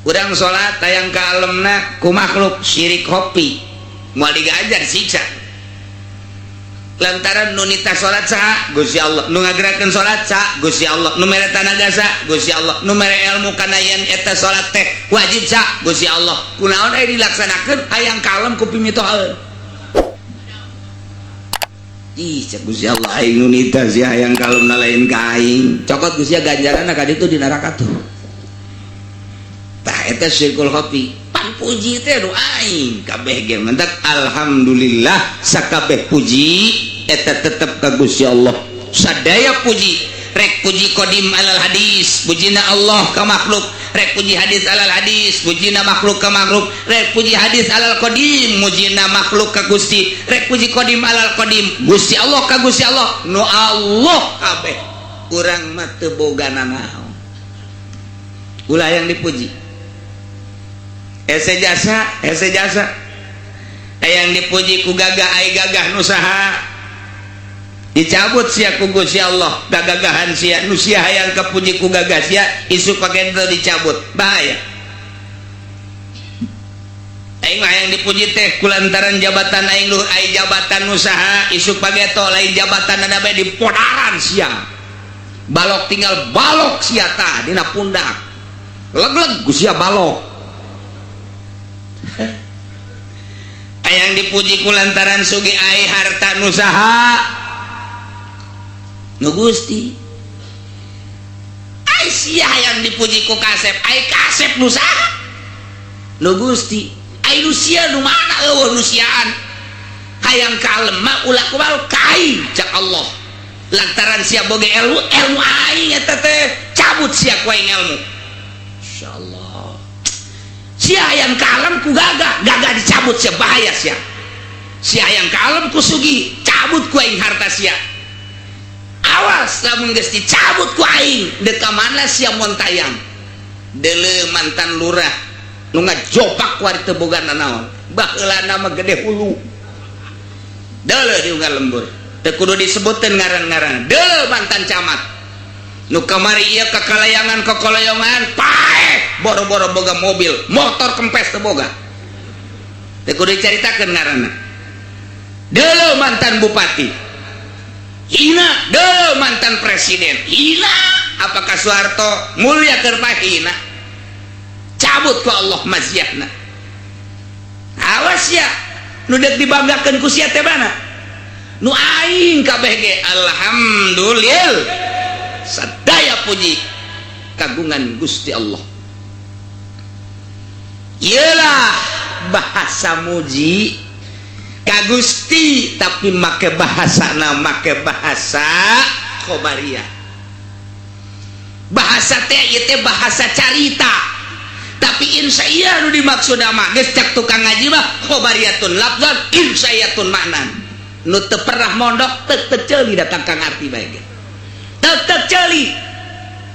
Urang salat hayang kalemna ku makhluk, syirik khafi, moal digajar, siksa. Lantaran nu nitah salat saha? Gusti Allah. Nu ngagerakeun salat saha? Gusti Allah. Nu mere tanaga saha? Gusti Allah. Nu mere ilmu kana yen eta salat teh wajib saha? Gusti Allah. Kunaon aya dilaksanakeun hayang kalem ku pimitohaeun? Ih, cek Gusti Allah, aing nu nitah sia hayang kalemna lain ka aing. Cokot Gusti ganjaranna ka ditu di neraka tuh. Tah, eta syirkul khafi. Pan puji teh nu aing kabeh ge. Mentak alhamdulillah, sakabeh puji eta tetep ka Gusti Allah. Sadaya puji, rek puji qadim alal hadis, pujina Allah ka makhluk, rek puji hadis alal hadis, pujina makhluk ka makhluk, rek puji hadis alal qadim, mujina makhluk ka Gusti, rek puji qadim alal qadim, Gusti Allah ka Gusti Allah, nu Allah kabeh. Urang mah teu boga nanaon, ulah yang dipuji. Ese jasa, ese jasa yang dipuji ku gagah. Ai gagah nu saha? Dicabut sia ku Gusti Allah gagagahan sia. Nu sia hayang kapuji ku gagah sia, isuk pake dicabut, bahaya. Aing mah hayang dipuji teh kulantaran jabatan aing luhur. Ai jabatan nu saha? Isuk pageto lain jabatan ada bae, dipodaran sia. Balok tinggal balok sia tah dina pundak, leg-leg ku sia balok. Hayang dipuji ku lantaran sugih, ai harta nu saha? Nu Gusti. Ai sia hayang dipuji ku kasep, ai kasep nu saha? Nu Gusti. Ai nu sia nu mana? Eueuh nu siaan. Hayang kalem mah ulah kumaha ka aing, cak Allah. Lantaran sia boga ilmu, ilmu aing eta teh, cabut sia ku aing ilmu. Insyaallah sia hayang kalem ku gagah, gagah dicabut sia, bahaya sia. Sia hayang kalem ku sugih, cabut ku aing harta sia. Awas lamun geus dicabut ku aing, deuk ka mana sia montayang? Deuleu mantan lurah nu ngajopak ku ari teu boga nanaon, baheula mah gede hulu. Deuleu di unggal lembur, teu kudu disebutkeun ngaran-ngaran. Deuleu mantan camat nu kamari ieu kakalayangan kakalayangan paeh, boro-boro boga mobil, motor kempes teu boga, teu kudu dicaritakeun ngaranna. Deuleu mantan bupati hina, deuleu mantan presiden hina. Apakah Soeharto mulia keur hina? Cabut ku Allah maziahna. Awas ya, nu deuk dibanggakeun ku sia teh mana? Nu aing kabeh ge alhamdulillah, sadaya puji kagungan Gusti Allah. Iyalah bahasa muji ka Gusti, tapi make bahasa na make bahasa khobariyah. Bahasa teh ieu teh bahasa carita, tapi insya nu dimaksud mah geus cak tukang ngaji mah khobariyatun lafzan, insya'iyatun maknan. Nu teu pernah mondok teu teu ceuli datang ka ngarti bae ge, teu teu ceuli,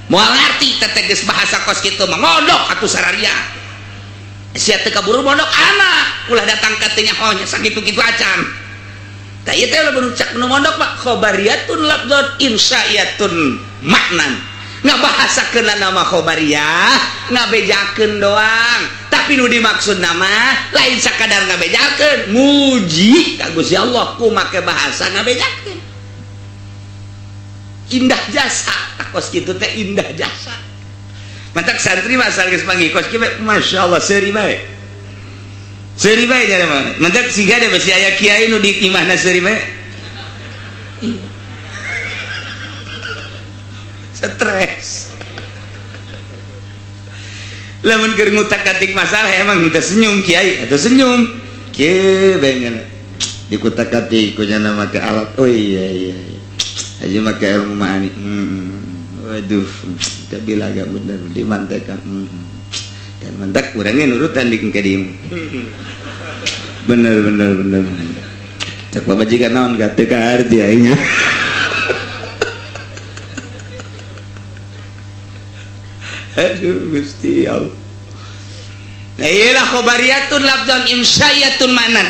moal ngarti teh. Geus bahasa kos kitu mah mondok atuh sararia. Sia teu kaburu mondok, anak ulah datang ka teu nyaho nya sakitu-kitu acan. Tah, ieu teh lamun cak nu mondok mah khobariyatun lafzan, insya'iyatun maknan. Ngabahasakeun nama khobariyah, ngabejakeun doang, tapi nu dimaksud nama lain sakadar ngabejakeun, muji ka Gusti Allah ku make bahasa ngabejakeun. Indah jasa kos kitu teh, indah jasa. Matak santri mah geus panggih kos kieu, masyaallah, seuri bae, seuri bae nya mah. Matak siga deh besi aya kiai nu di imahna seuri bae, stres. Lamun keur ngutak-atik masalah emang teu senyum kiai atau senyum kieu bae nya dikutak-atik ku nya make alat. Oh iya iya iya, aja make ilmu ma'ani. Waduh, kabila agak bener di mantekan. Dan mantak kurangnya nurutan di ke bener bener bener bener. Cek pamajikan naon, gak teu kaarti aingnya. Aduh Gusti Allah. Nah, iyalah khobariyatun lafzan, insya'iyatun maknan.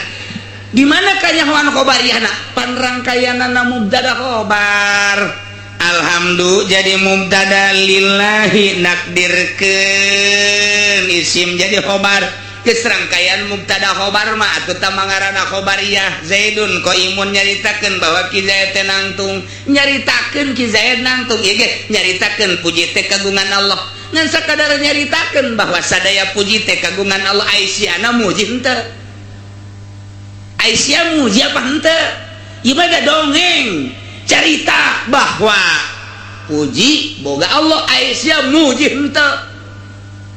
Di mana kanyahoan khobariyahna? Panrangkayanana mubtada khobar. Alhamdulillah jadi mubtada, lillahi nakdirkeun. Isim jadi khobar. Geus rangkaian mubtada khobar mah atuh tah mangarana khobariyah. Zaidun qaimun nyaritakeun bahwa Ki Zaid teh nangtung, nyaritakeun Ki Zaid nangtung ieu ge nyaritakeun puji teh kagungan Allah. Ngan sakadar nyaritakeun bahwa sadaya puji teh kagungan Allah, aisyana muji henteu? Aisyah muji apa henteu? Ieu mah dongeng carita bahwa puji boga Allah, Aisyah muji henteu?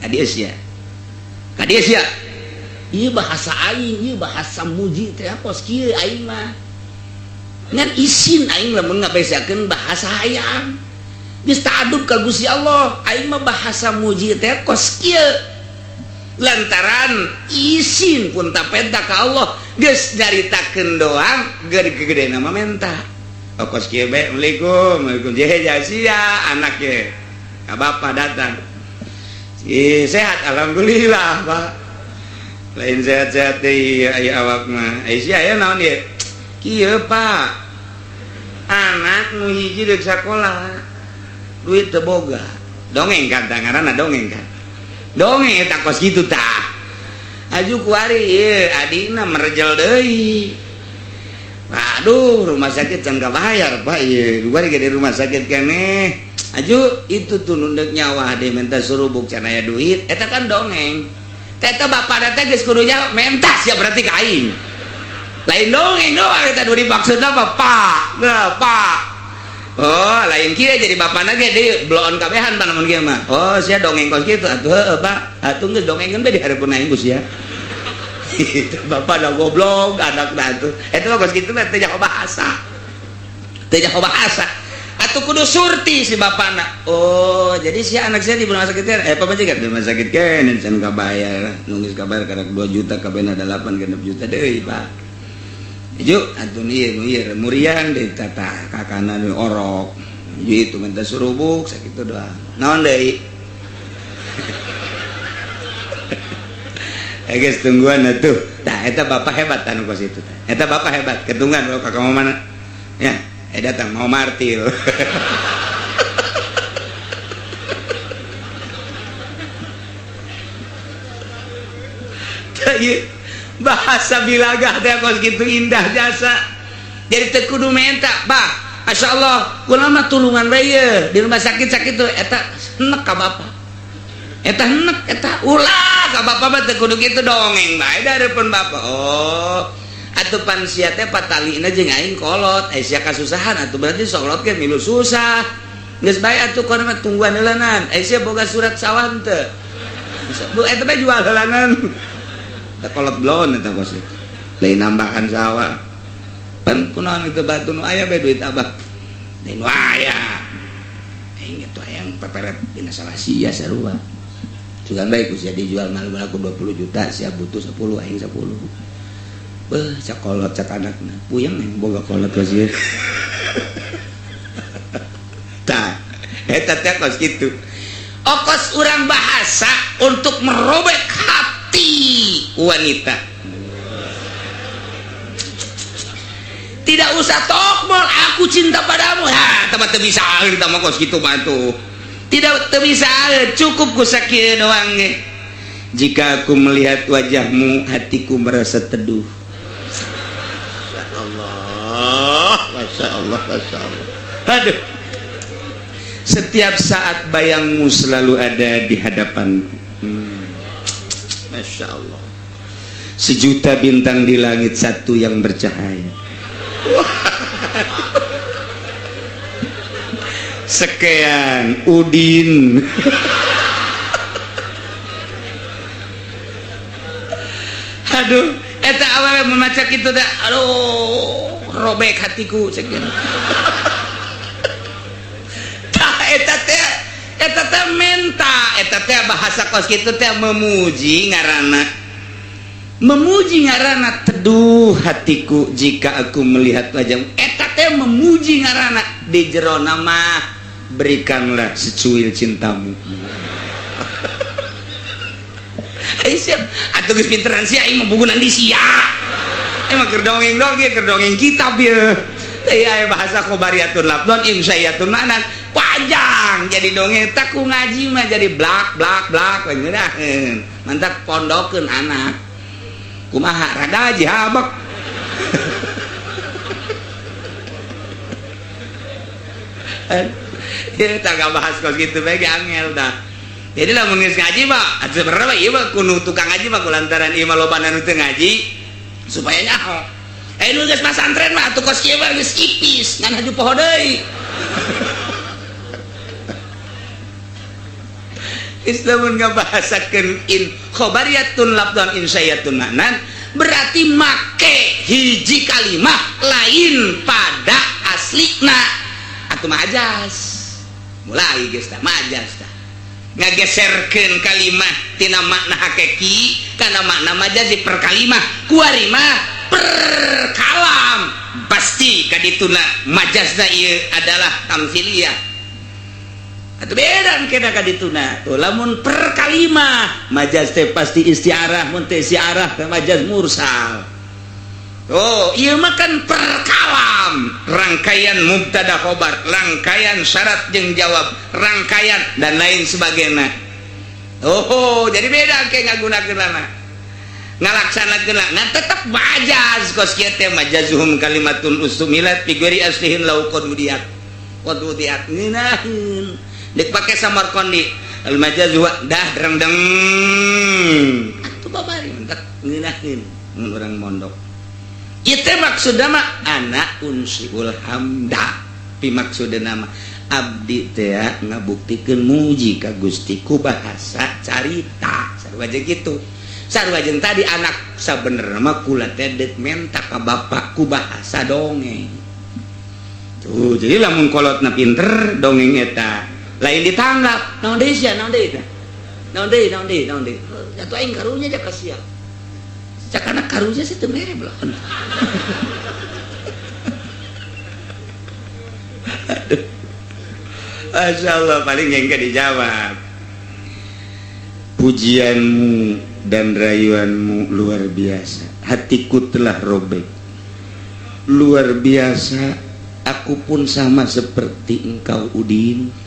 Ka dieu sia, ka dieu sia. Ieu bahasa aing, ieu bahasa muji teh kos kieu aing mah. Ngan isin aing lamun ngabesakeun bahasa hayang. Geus ta'adub ka Gusti Allah, aing mah bahasa muji teh kos kieu. Lantaran isin pun tapenta ka Allah, geus nyaritakeun doang, gede-gede nama menta. Oh, kos kieu bae, Assalamualaikum, Waalaikumsalam. Jehe sia anak ye. Ka bapak datang. Ih, sehat alhamdulillah, Pak. Lain sehat-sehat deui aya awak mah. Ai sia aya naon ieu? Kieu, Pak. Anak nu hiji deuk sakola. Duit teu boga. Dongeng kan ngaranna dongeng kan. Dongeng eta kos kitu tah. Aju kuari ieu adina merejel deui. Aduh, rumah sakit can kabayar, Pak ieu. Kuari ge di rumah sakit keneh. Aju itu tuh nundek nyawa deh minta surubuk can aya duit. Eta kan dongeng. Eta bapak teh geus kudu nyawa menta sia berarti ka aing. Lain dongeng doang eta nu dimaksudna apa, Pak? Nah, Pak. Oh, lain kieu jadi bapana ge deui bloon kabehan pan mun kieu mah. Oh, sia dongeng kos kitu atuh heueuh, Pak. Atuh geus dongengkeun bae di hareupeun aing ku sia. Itu bapak dah goblok anak dah tuh. Eta mah kos kitu mah teu nyaho bahasa. Teu nyaho bahasa. Atuh kudu surti si bapana. Oh, jadi si anak saya di rumah sakit kan? Pamajikan di rumah sakit kan can kabayar. Nu geus kabayar karek 2 juta kabehna 8 genep juta deui, Pak. Ju atuh ieu nu ieu muriang deui tata kakana nu orok. Ju itu minta surubuk sakitu doang. Naon deui? Geus tungguan atuh. Tah eta bapak hebat anu kos itu tah. Eta bapak hebat, ketungguan bapak kamu mana? Ya, datang mau martil. Tah ieu bahasa bilagah teh kos kitu indah jasa. Jadi teu kudu menta, Pak. Masyaallah, kula mah tulungan bae ye di rumah sakit sakitu eta enek ka bapak. Eta enek eta ulah ka bapak mah teu kudu kitu dongeng bae dareupeun bapak. Oh, atuh pan sia teh patalina jeung aing kolot, sia kasusahan atuh berarti solot ge milu susah. Geus bae atuh kono mah tungguan heulanan. Sia boga surat sawah henteu? Bu eta bae jual heulanan. Teh kolot bloon eta kos. Lain nambahan sawah. Pan kunaon itu batu nu aya bae duit abah. Lain nu aya. Aing itu hayang peperet dina salah sia sarua. Sugan bae ku sia dijual malu aku 20 juta, sia butuh 10 aing 10. Beuh, cak kolot cak anakna. Puyeng yang boga kolot kos ieu. Tah, eta teh kos kitu. Okos urang bahasa untuk merobek hati wanita. Tidak usah tokmol, aku cinta padamu. Ha, tempat teu bisa kita mah kos kitu mah tuh. Tidak teu bisa, cukup ku sakieu doang ge. Jika aku melihat wajahmu, hatiku merasa teduh. Allah, Masya Allah, Masya Allah. Aduh. Setiap saat bayangmu selalu ada di hadapanku. Masya Allah. Sejuta bintang di langit, satu yang bercahaya. Sekian Udin. Aduh, eta awalnya membaca itu dah, aduh, robek hatiku sekian. Tah eta teh menta, eta teh bahasa kos kitu teh memuji ngaranna. Memuji ngaranna teduh hatiku jika aku melihat wajahmu. Eta teh memuji ngaranna di jero nama berikanlah secuil cintamu. Ayo siap, atuh geus pinteran sia aing mah bugunan di sia. Emang keur dongeng dong, keur dongeng kitab ieu. Teh aya bahasa kobariatun lafdon imsayatun ma'nan. Panjang jadi dongeng tak ku ngaji mah jadi blak blak blak ngeunaheun. Mantak pondokeun anak. Kumaha rada jihabak. Ya tak bahas kos gitu bae angel dah. Jadi lamun geus ngaji mah sebenarnya mah ieu mah kudu tukang ngaji mah kulantaran ieu mah loba nu teu ngaji supaya nyaho. Nu geus pasantren mah atuh kos kieu mah geus ipis ngan haju poho deui. Islam ngabahasakeun in khabariyatun lafdzan insyayatun maknan berarti make hiji kalimah lain pada aslina atuh majas. Mulai geus tah majas tah. Ngageserkeun kalimah tina makna hakiki kana makna majazi per kalimah kuari mah per kalam pasti kadituna majazna ieu adalah tamsiliyah atuh beda kena kadituna tuh lamun per kalimah majaz teh pasti istiarah mun teh istiarah teh majaz mursal. Oh ieu mah kan per kalam rangkaian mubtada khobar rangkaian syarat jeung jawab rangkaian dan lain sebagainya. Oh jadi beda ke ngagunakeunana ngalaksanakeun nah tetep majaz kos kieu teh majazuhum kalimatun ustumilat fi ghairi aslihin law qad wudiat qad wudiat ngeunaheun deuk pake Samarqandi al majaz wa dah drengdeng atuh babari mentak ngeunaheun mun urang mondok. Itu maksudna mah anak unsiul hamda pi maksudna mah abdi teh ngabuktikeun muji ka Gusti ku bahasa carita sarua jeung kitu sarua jeung tadi anak sabenerna mah kula teh deuk menta ka bapak ku bahasa dongeng tuh. Jadi lamun kolotna pinter dongeng eta lain ditanggap naon deui sia naon deui teh naon deui naon deui naon deui atuh aing karunya ja ka sia karena karunya sih teu mere belakon. Aduh. Masya Allah paling yang gak dijawab. Pujianmu dan rayuanmu luar biasa. Hatiku telah robek. Luar biasa. Aku pun sama seperti engkau Udin.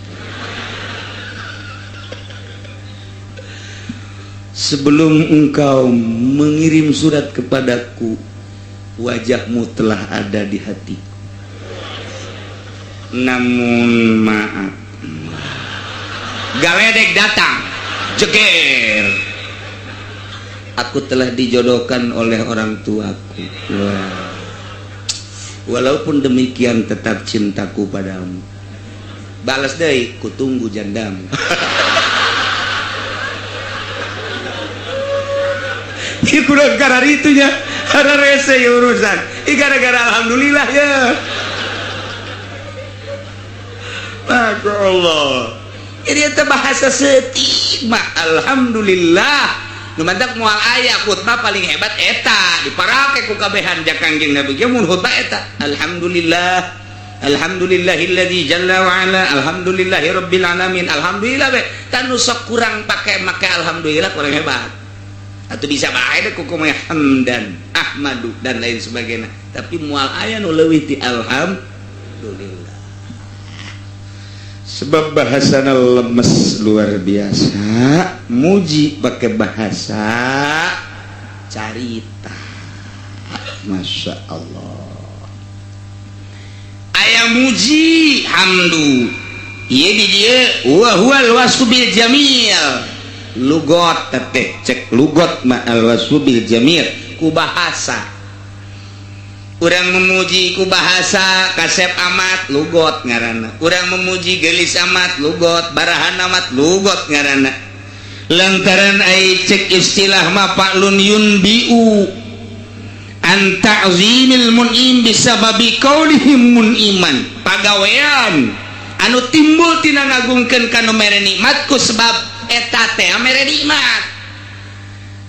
Sebelum engkau mengirim surat kepadaku, wajahmu telah ada di hatiku. Namun maaf, galedek datang, jeger. Aku telah dijodohkan oleh orang tuaku. Wah. Walaupun demikian tetap cintaku padamu. Balas deui, kutunggu jandamu. Ieu kudu gara itunya, gara rese ya urusan. Ih gara-gara alhamdulillah ya. Masya Allah. Ini teh bahasa setik mah alhamdulillah. Nu mantak moal aya khutbah paling hebat eta diparake ku kabehan ja Kangjeng Nabi ge mun khutbah eta alhamdulillah. Alhamdulillahilladzi jalla wa ala alhamdulillahirabbil alamin. Alhamdulillah we tanu sok kurang pake make alhamdulillah kurang hebat. Atau bisa bae ku kumaha hamdan ahmadu dan lain sebagainya tapi moal aya nu leuwih ti alhamdulillah sebab bahasana lemes luar biasa muji pakai bahasa carita. Masya Allah aya muji hamdu ieu di dieu wa huwal wasfu bil jamil lugot teteh cek lugot ma'al wasfu bil jamil ku bahasa urang memuji ku bahasa kasep amat lugot ngaranna urang memuji gelis amat lugot barahan amat lugot ngaranna lantaran ai cek istilah ma fa'lun yunbiu an ta'zimil mun'im bisababi qaulihim mun'iman pagawean anu timbul tina ngagungkeun ka nu mere nikmat ku sebab eta teh mere nikmat.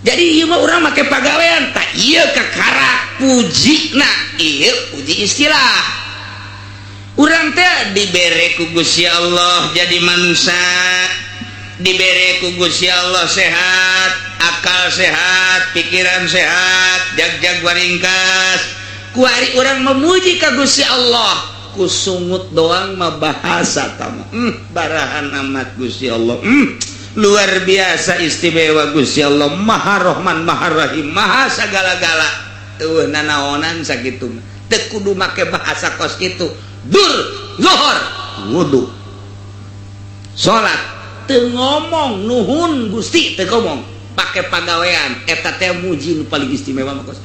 Jadi ieu mah urang make pagawean tah ieu kakarak pujina ieu puji istilah. Urang teh dibere ku Gusti Allah jadi manusia, dibere ku Gusti Allah sehat, akal sehat, pikiran sehat, jag-jag waringkas. Kuari urang memuji ka Gusti Allah. Ku sungut doang mah bahasa tamu. Barahan amat Gusti Allah. Luar biasa istimewa Gusti Allah, Maha Rahman Maha Rahim, Maha sagala-gala. Eueuh nanaonan sakitu mah. Teu kudu make bahasa kos kitu. Dur zuhur wudu. Salat teu ngomong nuhun Gusti, teu ngomong, pake pagawean eta teh muji nu paling istimewa mah kos.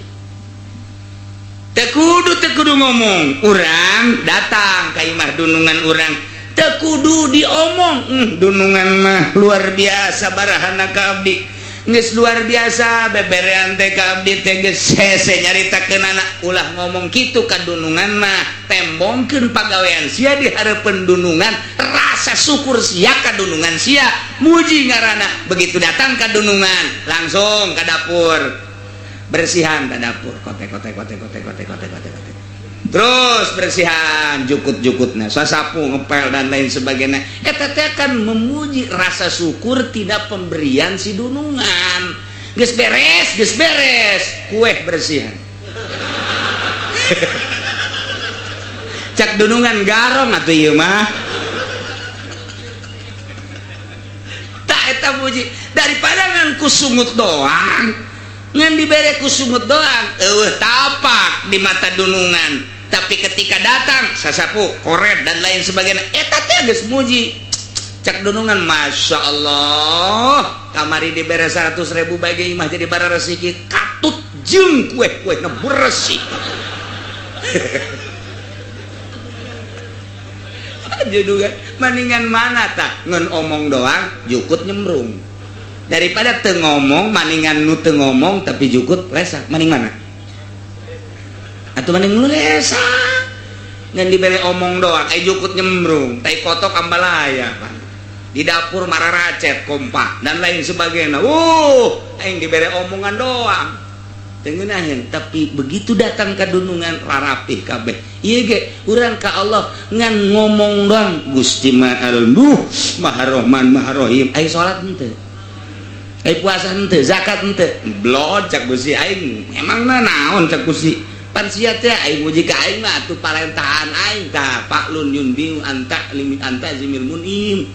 Teu kudu ngomong, urang datang ka imah dunungan urang teu kudu diomong, dunungan mah luar biasa barahana ka abdi, geus luar biasa beberean teh ka abdi teh geus hese nyaritakeunana. Ulah ngomong kitu ka dunungan mah, tembongkeun pagawean sia di hareupeun dunungan, rasa syukur sia ka dunungan sia, muji ngaranna. Begitu datang ka dunungan langsung ka dapur, bersihan ka dapur, kotek kotek kotek kotek kotek kotek kotek kotek, terus bersihan jukut-jukutna, sasapu, ngepel dan lain sebagainya. Eta teh kan memuji rasa syukur tidak pemberian si dunungan. Geus beres, geus beres, kue bersihan. Cak dunungan garong atuh ieu mah. Tak eta muji daripada ngan ku sungut doang. Ngan dibere ku sungut doang, eueuh tapak di mata dunungan. Tapi ketika datang sasapu, koret dan lain sebagainya, eta teh geus muji. Cak dunungan, masya Allah, kamari dibere 100.000 bagi imah jadi bara resiki, katut jeung kue-kue na bersih. Dunungan maningan mana tah ngan omong doang jukut nyemrung. Daripada teu ngomong maningan nu teu ngomong tapi jukut lesak, maning mana? Atau maning nu lesak ngan dibere omong doang jukut nyembrung, tai kotok ambalaya pan. Di dapur mararacet kompak dan lain sebagainya. Aing dibere omongan doang teu ngeunaheun, tapi begitu datang ka dunungan rarapih kabeh. Ieu ge urang ka Allah ngan ngomong doang, Gusti Maha Maha Rahman Maha Rahim. Aing salat henteu, aing puasa henteu, zakat henteu, blod cak Gusti aing. Emangna naon cak Gusti? Pan sia teh aing muji ka aing mah atuh parentahan aing tah paklun yunbiu anta limit anta zimil munim.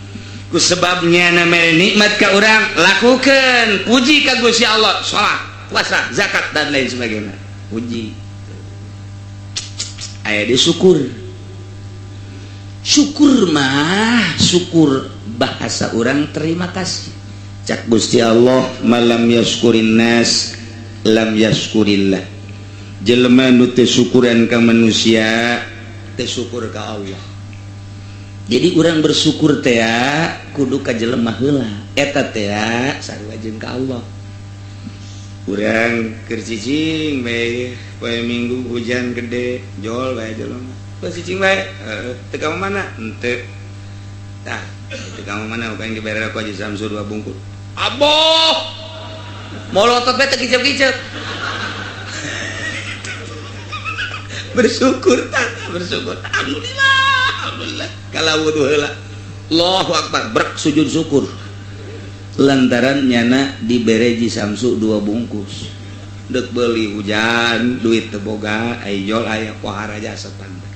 Ku sebabnya na mere nikmat ka urang lakukeun, puji ka Gusti Allah, salat, puasa, zakat dan lain sebagainya. Puji. Aya di syukur. Syukur mah syukur bahasa urang terima kasih. Cak Gusti Allah malam yaskurin nas lam yaskurillah. Jelema nu teu syukuran ka manusia teu syukur ka Allah. Jadi urang bersyukur teh kudu ka jelema heula, eta teh sarua jeung ka Allah. Urang keur cicing bae poe Minggu hujan gede jol bae jelema. Poe cicing bae heuh teu ka mana? Henteu. Tah teu ka mana urang dibere ku Haji Samsu 2 bungkus. Aboh. Molotot bae teu kicep-kicep. Bersyukur tah, bersyukur. Alhamdulillah, alhamdulillah. Kalau wudu heula. Allahu akbar, brek sujud syukur. Lantaran nyana dibere Ji Samsu 2 bungkus. Deuk beuli hujan, duit teu boga, ai jol aya pohara jasa tanda.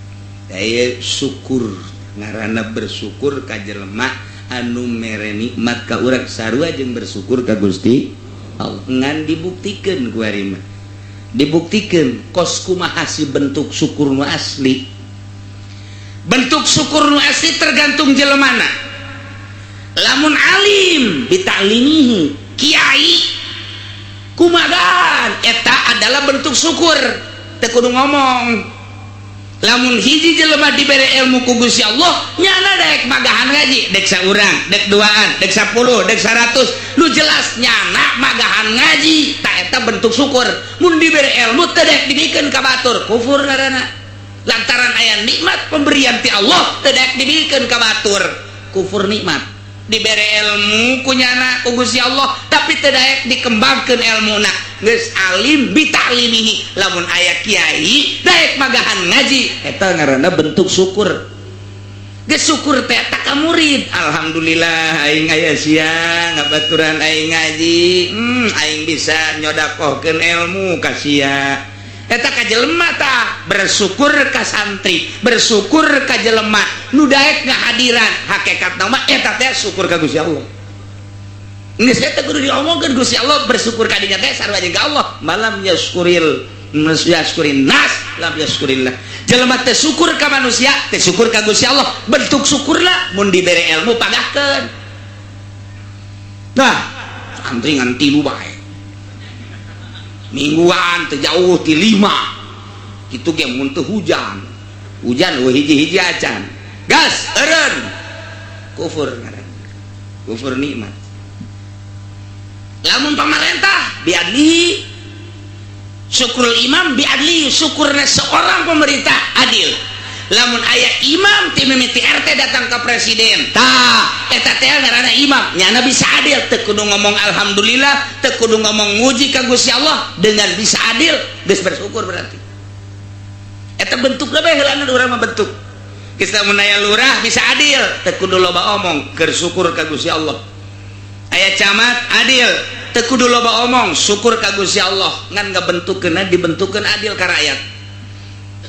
Aya syukur, ngaranna bersyukur ka jelema anu mere nikmat ka urang sarua jeung bersyukur ka Gusti Allah. Ngan dibuktikeun ku ari mah. Dibuktikeun kos kumaha si bentuk syukur nu asli. Bentuk syukur nu asli tergantung jelemana. Lamun alim bitaklimihi, kiai kumagaan eta adalah bentuk syukur, teu kudu ngomong. Lamun hiji jelema dibere ilmu ku Gusti Allah, nyana daek magahan ngaji, dek saurang, dek duaan, dek 10, dek 100, lu jelas nyana magahan ngaji, tak eta bentuk syukur. Mun dibere ilmu teu daek dibikeun ka batur, kufur ngaranna. Lantaran aya nikmat pemberian ti Allah teu daek dibikeun ka batur, kufur nikmat. Dibere ilmu ku nyana ku Gusti Allah, tapi teu daek dikembangkeun ilmuna. Geus alim bitaklimihi, lamun aya kiai daek magahan ngaji, eta ngaranna bentuk syukur. Geus syukur teh tak ka murid, alhamdulillah aing aya sia ngabaturan aing ngaji, aing bisa nyodakohkeun ilmu ka sia. Eta ka jelema tah bersyukur ka santri, bersyukur ka jelema nu daek ngahadiran. Hakikatna mah eta teh syukur ka Gusti Allah. Geus eta kudu diomongkeun Gusti Allah, bersyukur ka dinya teh sarua jeung ka Allah. Malam yaskuril yaskurin nas lam yaskurillah. Jelema teh syukur ka manusia teh syukur ka Gusti Allah. Bentuk syukurna mun dibere ilmu pagahkeun. Nah, santri ngan 3 bae. Mingguan teu jauh ti 5. Kitu ge mun teu hujan. Hujan eueuh hiji-hiji acan. Gas eureun. Kufur ngaran. Kufur nikmat. Lamun pamarentah biadlihi, syukurul imam biadlihi, syukurna seorang pemerintah adil. Lamun aya imam ti mimiti RT datang ke presiden, tah eta teh ngaranna imam, nyana bisa adil, teu kudu ngomong alhamdulillah, teu kudu ngomong muji ka Gusti Allah, dengan bisa adil geus bersyukur berarti. Eta bentukna bae heulana urang mah bentuk. Geus lamun aya lurah bisa adil, teu kudu loba omong, keur syukur ka Gusti Allah. Aya camat adil, teu kudu loba omong, syukur ka Gusti Allah, ngan ngabentukkeunna dibentukkeun adil ka rakyat.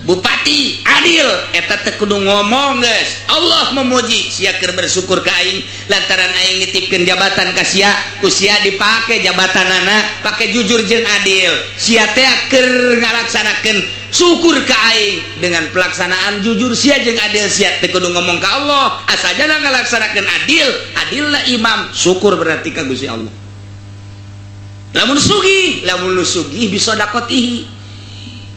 Bupati adil, eta teu kudu ngomong geus. Allah memuji sia keur bersyukur ka aing lantaran aing nitipkeun jabatan ka sia, ku sia dipake jabatanana pake jujur jeung adil. Sia teh keur ngalaksanakeun syukur ka aing dengan pelaksanaan jujur sia jeung adil sia teu kudu ngomong ka Allah, asajana ngalaksanakeun adil, adilna imam, syukur berarti ka Gusti Allah. Lamun sugih, lamun nu sugih bisa dakotihi.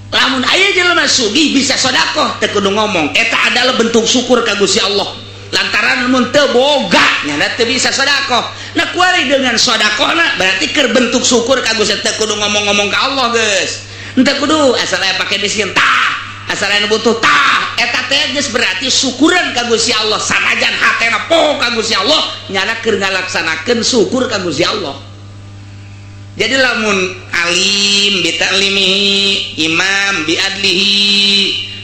Lamun aya jelema sugih bisa sodakoh teu kudu ngomong, eta adalah bentuk syukur ka Gusti Allah. Lantaran mun teu boga nyana teu bisa sodakoh. Nah kuari dengan sodakohna berarti keur bentuk syukur ka Gusti, teu kudu ngomong-ngomong ka Allah geus. Henteu kudu asal aya pake miskin tah, asal aya butuh tah, eta teh geus berarti syukuran ka Gusti Allah. Sanajan hatena poho ka Gusti Allah, nyana keur ngalaksanakeun syukur ka Gusti Allah. Jadi lamun alim bita'limihi, imam biadlihi,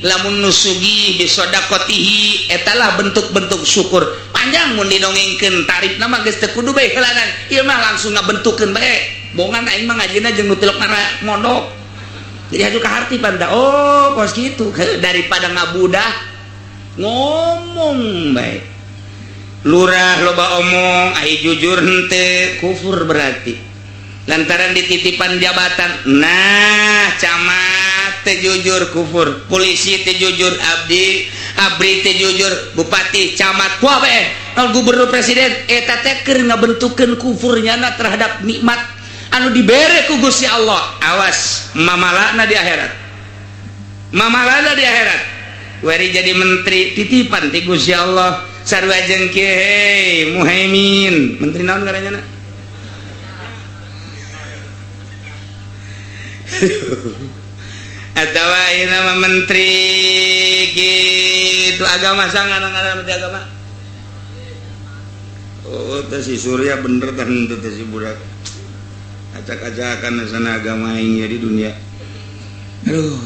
lamun nusugih bisodaqotihi, etalah bentuk-bentuk syukur. Panjang mun didongengkeun tarifna mah geus teu kudu bae heulanan. Ieu mah langsung ngabentukkeun bae. Bongan aing mah ngajina jeung nu tilok mondok. Jadi haju ka harti panta. Oh, kos kitu daripada ngabudah ngomong bae. Lurah loba omong, ai jujur henteu, kufur berarti. Lantaran dititipan jabatan, nah camat teu jujur kufur, polisi teu jujur, abdi abri teu jujur, bupati, camat, kuabe, gubernur, presiden, eta teh keur ngabentukkeun kufurnya terhadap nikmat anu dibere ku Gusti Allah. Awas mamalana di akhirat, mamalana di akhirat. Wari jadi menteri titipan ti Gusti Allah, sarua jeung kieu Muhaimin, menteri naon ngaranna? Atau nama menteri gitu agama sangat menteri agama. Oh, teh si Surya bener teh teh si budak. Acak-acakan sana agama ini di dunia. Aduh.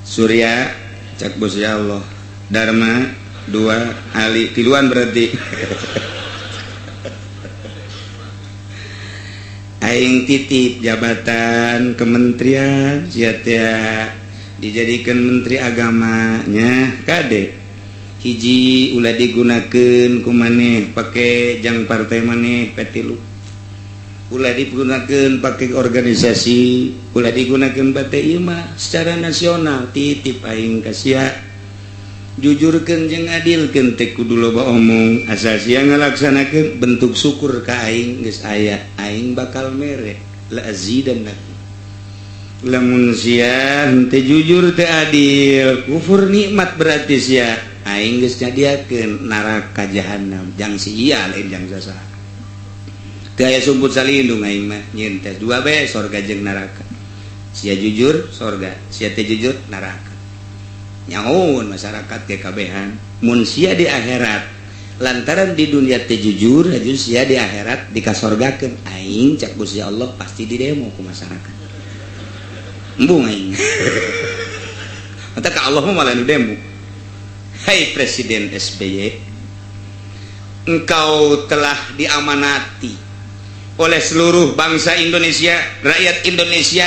Surya cak bos ya Allah. Dharma 2 Ali tiluan berarti. Aing titip jabatan kementerian sia teh dijadikan menteri agamanya kade hiji ulah digunakeun ku maneh pake jang partai maneh P3, ulah digunakeun pake organisasi, ulah digunakeun pake ieu mah secara nasional. Titip aing ka sia, jujurkeun jeung adilkeun, teh kudu loba omong asal sia ngalaksanakeun bentuk syukur ka aing geus aya, aing bakal mere la azidanna. Lamun sia henteu jujur teu adil, kufur nikmat berarti sia, aing geus nyadiakeun neraka jahanam jang sia lain jang sasaha. Teu aya sumput salindung aing mah nyieun tes dua bae sorga jeung neraka. Sia jujur sorga, sia teu jujur neraka. Nyaun masyarakat kekabehan mun sia di akhirat lantaran di dunia teu jujur aju sia di akhirat dikasorgakeun aing cak Gusti Allah pasti di demo ku masyarakat. Embung aing. Mata ka Allah mah malah nu demo. Hai Presiden SBY, engkau telah diamanati oleh seluruh bangsa Indonesia, rakyat Indonesia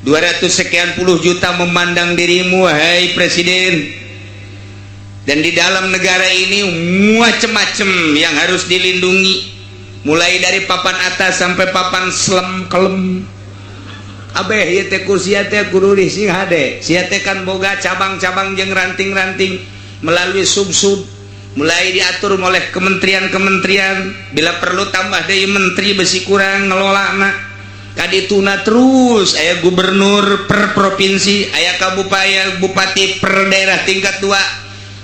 200 sekian puluh juta memandang dirimu, hai presiden. Dan di dalam negara ini macem-macem yang harus dilindungi, mulai dari papan atas sampai papan selem kelem. Abeh ieu teh ku sia teh kudu sing hade. Sia teh kan boga cabang-cabang jeung ranting-ranting melalui sub-sub, mulai diatur oleh kementerian-kementerian. Bila perlu tambah deui menteri, besi kurang ngelolana. Kadituna terus aya gubernur per provinsi, aya kabupaten, bupati per daerah tingkat 2,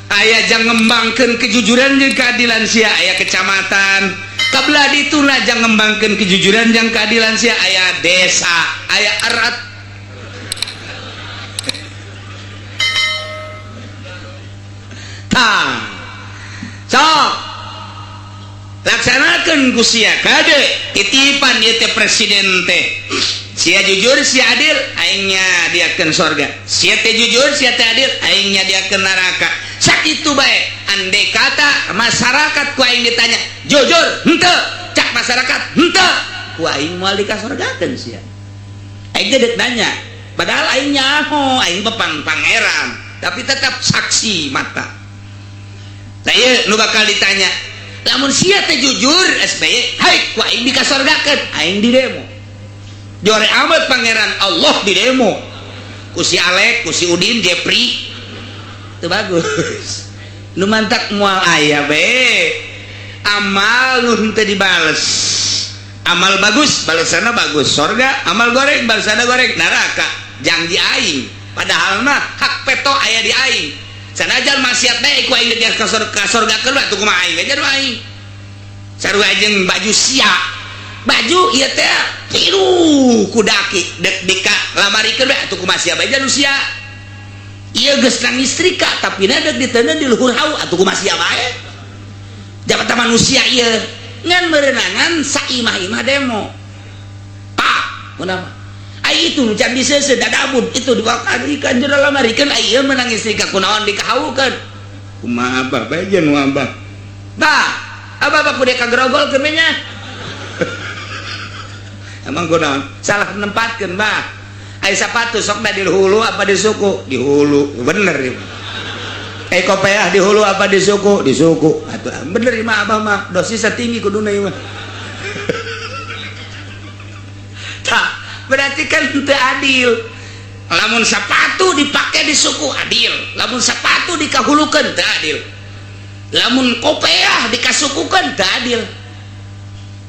aya jang ngembangkeun kejujuran jeung keadilan sia aya kecamatan. Kabelah dituna jang ngembangkeun kejujuran jeung keadilan sia aya desa, aya erat. Tah, sok laksanakan ku sia kade titipan ieu teh presiden teh. Sia jujur, sia adil, aing nyadiakeun sorga. Sia teh jujur, sia teh adil, aing nyadiakeun neraka. Sakitu bae. Andai kata masyarakat ku aing ditanya jujur henteu, cak masyarakat henteu, ku aing moal dikasorgakeun sia. Aing teh deuk nanya, padahal aing nyaho aing bepang pangeran, tapi tetap saksi mata. Tah ieu nu bakal ditanya. Lamun sia teh jujur SBY, hai ku aing dikasorgakeun, aing di demo. Jore amat pangeran Allah di demo. Ku si Alek, ku si Udin, Jepri. Itu bagus. Nu mantak moal aya be. Amal nu henteu dibales. Amal bagus, balesanna bagus, sorga. Amal goreng, balesanna goreng, neraka. Janji aing. Padahal mah hak peto aya di aing. Sanajan maksiat bae ku aing ka sorgakeun atuh kumaha aing aja aing. Sarua jeung baju sia. Baju ieu teh tiru ku daki dek dika lamarikeun bae atuh kumaha sia bae nu sia. Ieu geus nang istrika tapi na dek diteundeun di luhur hau atuh kumaha sia bae. Jabatan manusia ieu ngan merenangan saimah-imah demo. Pak, kunaon? Ai itu can diseuseuh dadabud itu diwakarikan jero lamarikeun ai ieu menang istrika kunaon dikahaukeun. Kumaha abah bae jeung nu abah. Bah, abah abah kudu kagrogolkeun nya. Emang kunaon? Salah nempatkeun bah. Ai sapatu sok da di hulu apa di suku? Di hulu. Bener ieu. Ai kopeah di hulu apa di suku? Di suku. Atuh bener ieu mah abah mah dosisna tinggi kuduna ieu mah. Tah, berarti kan teu adil. Lamun sapatu dipake di suku adil, lamun sapatu dikahulukeun teu adil, lamun kopeah dikasukukeun teu adil.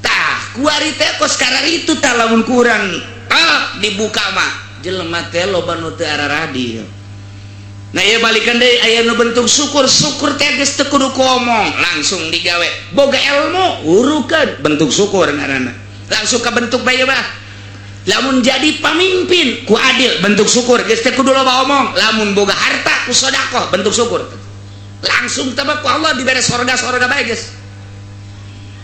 Tah, kuari teh kos kararitu tah lamun kurang tak dibuka mah jelema teh loba nu teu araradil. Nah ieu balikan deui aya nu bentuk syukur. Syukur teh geus teu kudu ngomong, langsung digawe. Boga ilmu urukeun bentuk syukur ngaranna. Langsung ka bentuk bae mah. Lamun jadi pamimpin ku adil bentuk syukur, geus teu kudu loba omong. Lamun boga harta ku sedekah bentuk syukur. Langsung teh ku Allah dibere sorga-sorga bae geus.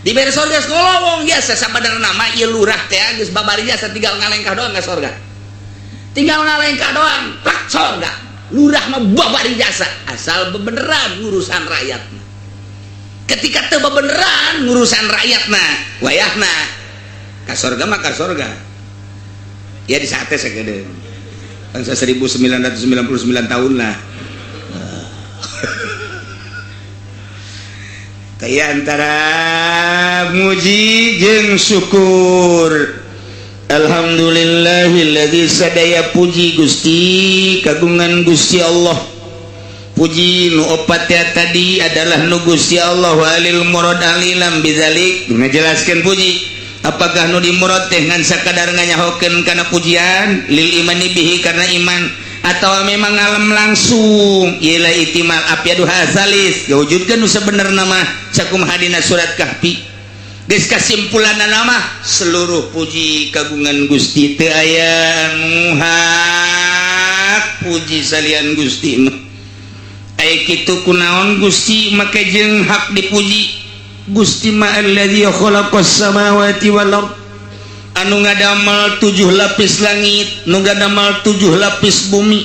Dibere sorga geus ngolowong biasa sabadarna mah ieu lurah teh geus babari jasa tinggal ngalengkah doang ka sorga. Tinggal ngalengkah doang plak sorga. Lurah mah babari jasa asal bebeneran ngurusan rakyatna. Ketika teu bebeneran ngurusan rakyatna, wayahna ka sorga mah ka sorga. Ya di sate segede bangsa 1999 tahun lah. Kayak antara muji jeung syukur. Alhamdulillahilladzi sadaya puji Gusti kagungan Gusti Allah. Puji nu opat ya tadi adalah nu Gusti Allah walil murad alilam bizalik ngajelaskeun puji. Apakah nu dimurad teh ngan sakadar nganyahokeun kana pujian lil imani bihi karena iman atau memang ngalem langsung ialah itimal apyadu hasalis gawujudkeun nu sabenerna mah sakumaha dina surat Kahfi. Geus kasimpulanna mah seluruh puji kagungan Gusti teu aya nu hak puji salian Gusti mah. Ai kitu kunaon Gusti make jeung hak dipuji. Gusti ma alladzi khalaqas samawati wal ard anu ngadamel 7 lapis langit, nu ngadamel 7 lapis bumi.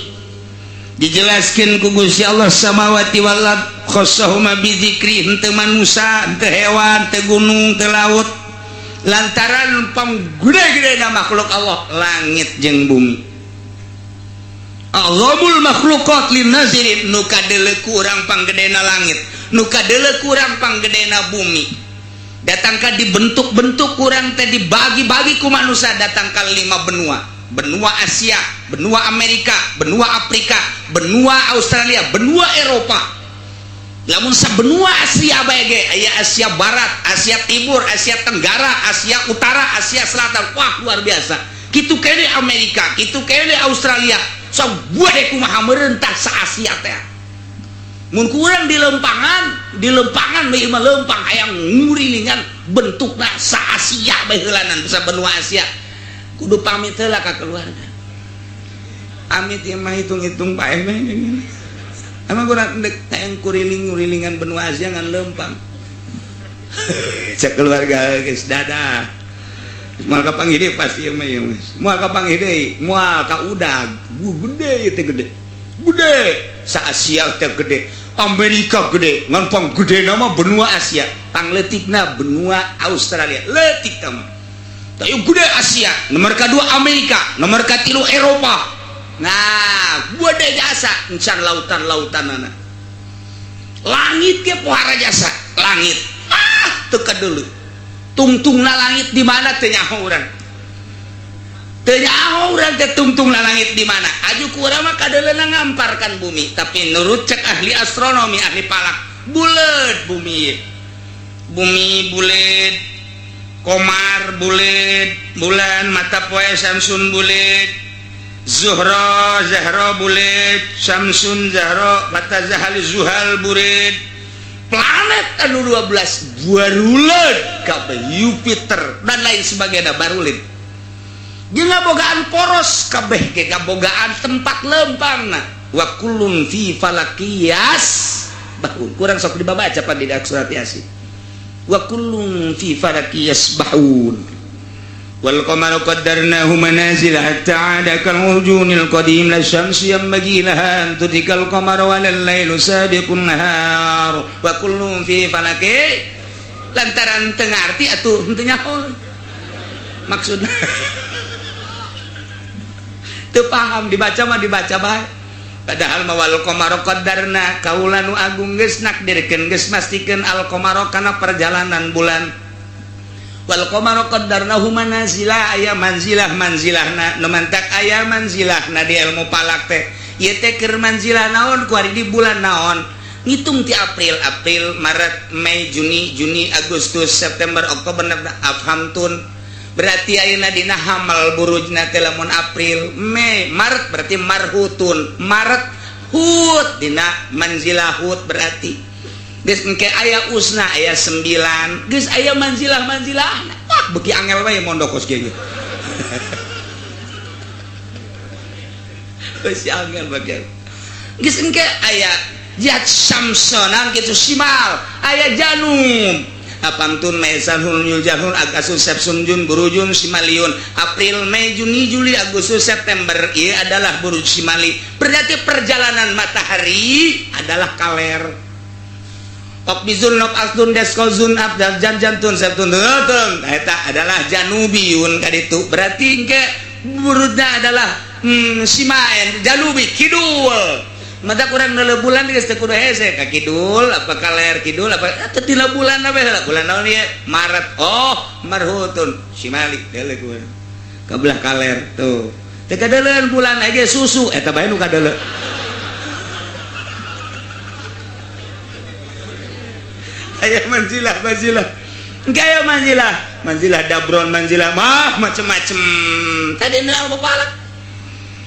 Dijelaskeun ku Gusti Allah samawati wal ard khassahuma bizikri, henteu manusa, henteu hewan, henteu gunung, henteu laut. Lantaran panggede-gedena makhluk Allah langit jeung bumi. A'zamul makhluqat lin nazirin, nu kadeuleu ku urang panggedena langit, nu kadeuleu ku urang panggedena bumi. Datang ka dibentuk-bentuk kurang teh dibagi-bagi ku manusia datang ka 5 benua. Benua Asia, benua Amerika, benua Afrika, benua Australia, benua Eropa. Lamun sabenua Asia bae ge aya Asia Barat, Asia Timur, Asia Tenggara, Asia Utara, Asia Selatan. Wah, luar biasa. Kitu kene Amerika, kitu kene Australia. Sabuah kumaha merentah sa Asia teh. Mun kurang di lempangan bae mah lempang hayang ngurilingan bentukna sa Asia bae heulanan sa benua Asia. Kudu pamit heula ka keluarga. Amit ieu mah hitung-hitung paeh mah. Emang kurang dek hayang kuriling-ngurilingan benua Asia ngan lempang. Cek keluarga geus dadah. Moal kapanggih deui pasti ieu mah ieu mah. Moal kapanggih deui, moal ka udag. Gede ieu teh gede. Gede sa Asia teh gede. Amerika gede, ngan pang gedena mah benua Asia, pangleutikna benua Australia. Leutik teh mah. Tapi gede Asia, nomor kedua Amerika, nomor katilu Eropa. Nah, gede jasa encan lautan-lautanana. Langit ge pohara jasa, langit. Ah, teu kadeuleu. Tungtungna langit di mana teu nyaho urang. Teu nyaho urang teh tungtungna langit di mana. Aju ku urang mah kadeuleuna ngamparkan bumi, tapi nurut cek ahli astronomi, ahli falak, buleut bumi. Bumi buleut, Komar buleut, bulan mata poe Samsun buleut, Zuhra Zahra buleut, Samsun Zahra mata Zahal Zuhal buleut. Planet anu 12 baruleut kabeh, Jupiter dan lain sebagainya baruleut. Jeung ngabogaan poros kabeh ge ngabogaan tempat lempangna. Wa kullun fi falakiyas bahun. Kurang sok dibaca pan di surat Yasin. Wa kullun fi falakiyas bahun. Wal qamaru qaddarnahu manazil hatta 'ada kal urjunil qadim la syamsu yanbaghi laha an tudrikal qamara wal lailu sabiqun nahar wa kullun fi falaki. Lantaran teu ngarti atuh henteu nyaho maksudna. Teu paham dibaca mah dibaca bae. Padahal mah wal qamaru qaddarna, kaula nu agung geus nakdirkeun geus mastikeun al qamara kana perjalanan bulan. Wal qamaru qaddarnahu manazila, aya manzilah manzilahna nu mantak aya manzilahna di ilmu falak teh. Ieu teh keur manzilah naon kuari di bulan naon. Ngitung ti April, April, Maret, Mei, Juni, Juni, Agustus, September, Oktober, November, afhamtun. Berarti ayeuna dina hamal burujna teh lamun April, Mei, Maret berarti marhutun. Maret hut dina manzilah hut berarti. Geus engke aya usna aya 9, geus aya manzilah-manzilah. Wah, beuki angel wae mondok kos kieu. Geus angel bagian. Geus engke aya jat samsonan kitu simal, aya janum. Apamtun Maisan hun Yuljahun Agasus Sepsun Jun Burujun Simaliun. April, Mei, Juni, Juli, Agustus, September ieu adalah buruj Simali. Berarti perjalanan matahari adalah kaler. Okbizun Nob Asdun Deskozun Abdal Jan Jantun Septun Tun eta adalah Janubiyun kaditu. Berarti engke burujna adalah Simaen Janubi kidul. Mata kurang nele bulan geus teu kudu hese ka kidul apa kaler kidul apa teu tina bulan apa heula bulan naon ieu Maret oh marhutun Simali deuleu ku ka belah kaler tuh teu kadeuleun bulan ge susu eta bae nu kadeuleu. Aya manzilah manzilah engke aya manzilah manzilah dabron manzilah mah macem-macem tadi nu alpalak.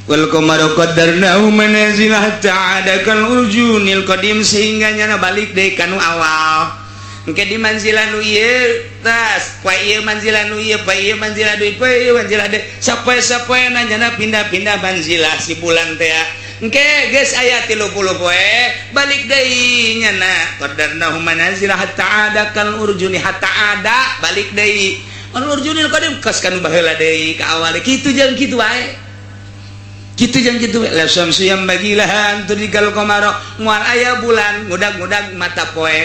Wal qamaru qaddarnahu manazila hatta 'ada kal urjunil qadim, sehingga nyana balik deui ka nu awal. Engke di manzilah nu ieu tas, poe ieu manzilah nu ieu, poe ieu manzilah deui, poe ieu manzilah deui. Sapoe-sapoena nyana pindah-pindah manzilah si bulan teh. Engke geus aya 30 poe balik deui nyana qaddarnahu manazila hatta 'ada kal urjuni hatta 'ada balik deui. Al urjunil qadim kos kanu baheula deui ka awal kitu jeung kitu wae. Kitu jeung kitu la syamsu yang bagilaha an tudrikal qamara, moal aya bulan ngudag-ngudag mata poe,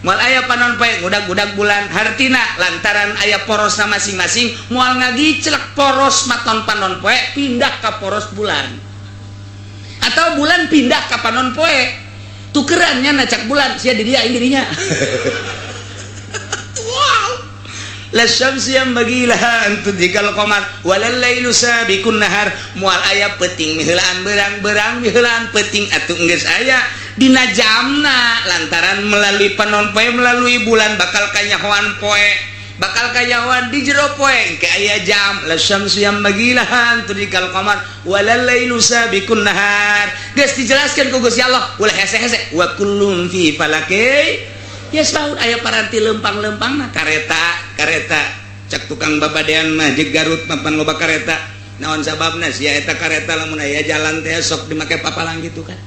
moal aya panon poe ngudag-ngudag bulan. Hartina lantaran aya porosna masing-masing moal ngagiclek poros maton panon poe pindah ka poros bulan. Atau bulan pindah ka panon poe, tukerannya nacak bulan sia di dia aing dirinya. Wow, la syamsu yanbaghi laha an tudrikal qamar walal lailu sabiqun nahar. Moal aya peuting miheulaan beurang, beurang miheulaan peuting, atuh geus aya dina jamna lantaran melalui panon poe, melalui bulan bakal kanyahoan poe, bakal kanyahoan di jero poe ke aya jam. La syamsu yanbaghi laha an tudrikal qamar walal lailu sabiqun nahar. Geus dijelaskeun ku Gusti Allah, ulah hese-hese, wa kullun fi falaki yasbahun. Aya paranti lempang-lempang na kareta kareta. Cak tukang babadean mah jeung Garut mapan loba kareta. Naon sababna sia eta kareta? Lamun aya jalan teh sok dimake papalang gitu kan,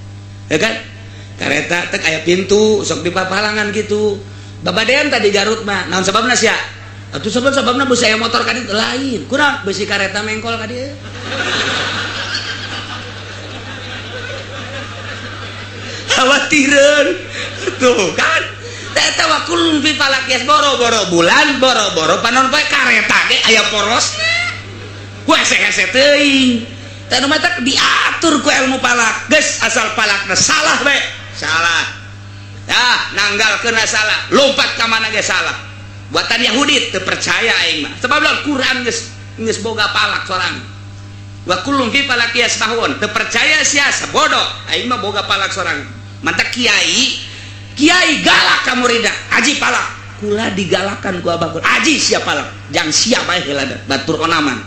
ya kan? Kareta teh aya pintu, sok dipapalangan gitu babadean tadi Garut mah. Naon sababna sia atuh? Sabab sababna beusi aya motor ka ditu, lain kurang beusi kareta mengkol ka dieu. Khawatireun tuh kan. Eta wa kullun fi falak yas, boro-boro bulan, boro-boro panon poe, kareta ge aya porosna. Ku hese-hese teuing teh nu matak diatur ku ilmu falak. Geus asal falakna salah bae, salah dah, nanggalkeun salah, lompat ka mana ge salah. Buatan Yahudi, teu percaya aing mah, sebab Quran geus geus boga falak sorang. Wa kullun fi falak yasbahun. Teu percaya sia sabodoh, aing mah boga falak sorang. Mantak kiai kiai galak ka muridna, aji palak. Kula digalakan ku abah kula, aji siap palak jang siap bae heula batur onaman.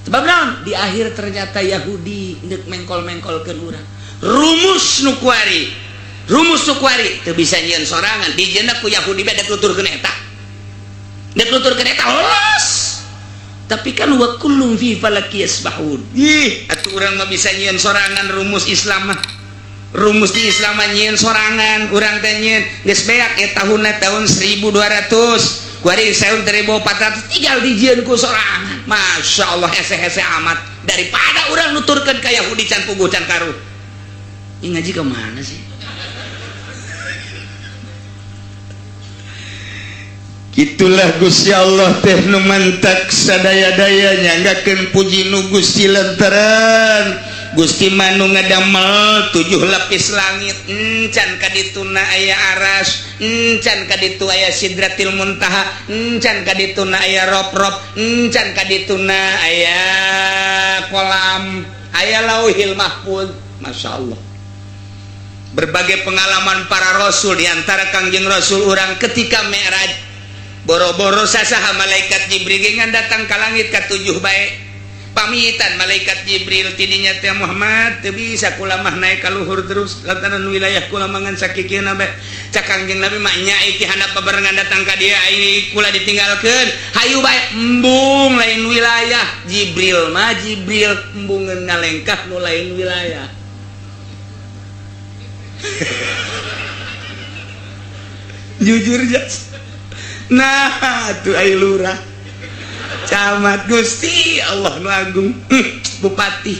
Sebab naon? Di akhir ternyata Yahudi neuk mengkol-mengkolkeun urang rumus nu kuari, rumus nu kuari teu bisa nyieun sorangan, dijieunna ku Yahudi bae, dek nuturkeun eta, dek nuturkeun eta lolos. Tapi kan wa kullun fi falaki yasbahun. Ih atuh urang mah bisa nyieun sorangan rumus Islam mah. Rumus di Islam mah nyieun sorangan urang teh, nyieun geus beak ya tahunna tahun 1200, kuari tahun 1400, tinggal dijieun ku sorangan. Masya Allah, hese-hese amat daripada urang nuturkeun ka Yahudi can puguh can karuh. Ini ngaji kemana sih? Itulah Gusti Allah teh nu mantak sadaya-daya nyanggakeun puji nu Gusti, lantaran Gusti mah nu ngadamel tujuh lapis langit. Encan kadituna aya aras, encan kaditu aya sidratil muntaha, encan kadituna aya rob-rob, encan kadituna aya kolam, aya lauhil mahfuz. Masya Allah, berbagai pengalaman para rasul, diantara Kangjeng Rasul urang ketika Mi'raj, boro-boro sasaha malaikat Jibril ge ngan datang ka langit katujuh bae, pamitan malaikat Jibril tidinya teh, "Muhammad, teu bisa kula mah naik ka luhur terus lantaran wilayah kula mangan sakikieuna bae." Cak Kangjeng Nabi mah, "Nya ti handap babarengan datang ka dieu, ai kula ditinggalkeun, hayu bae." Embung, lain wilayah Jibril mah. Jibril embungeun ngalengkah nu lain wilayah. Jujur jas. Nah tuh ai lurah, camat, Gusti Allah nu agung, bupati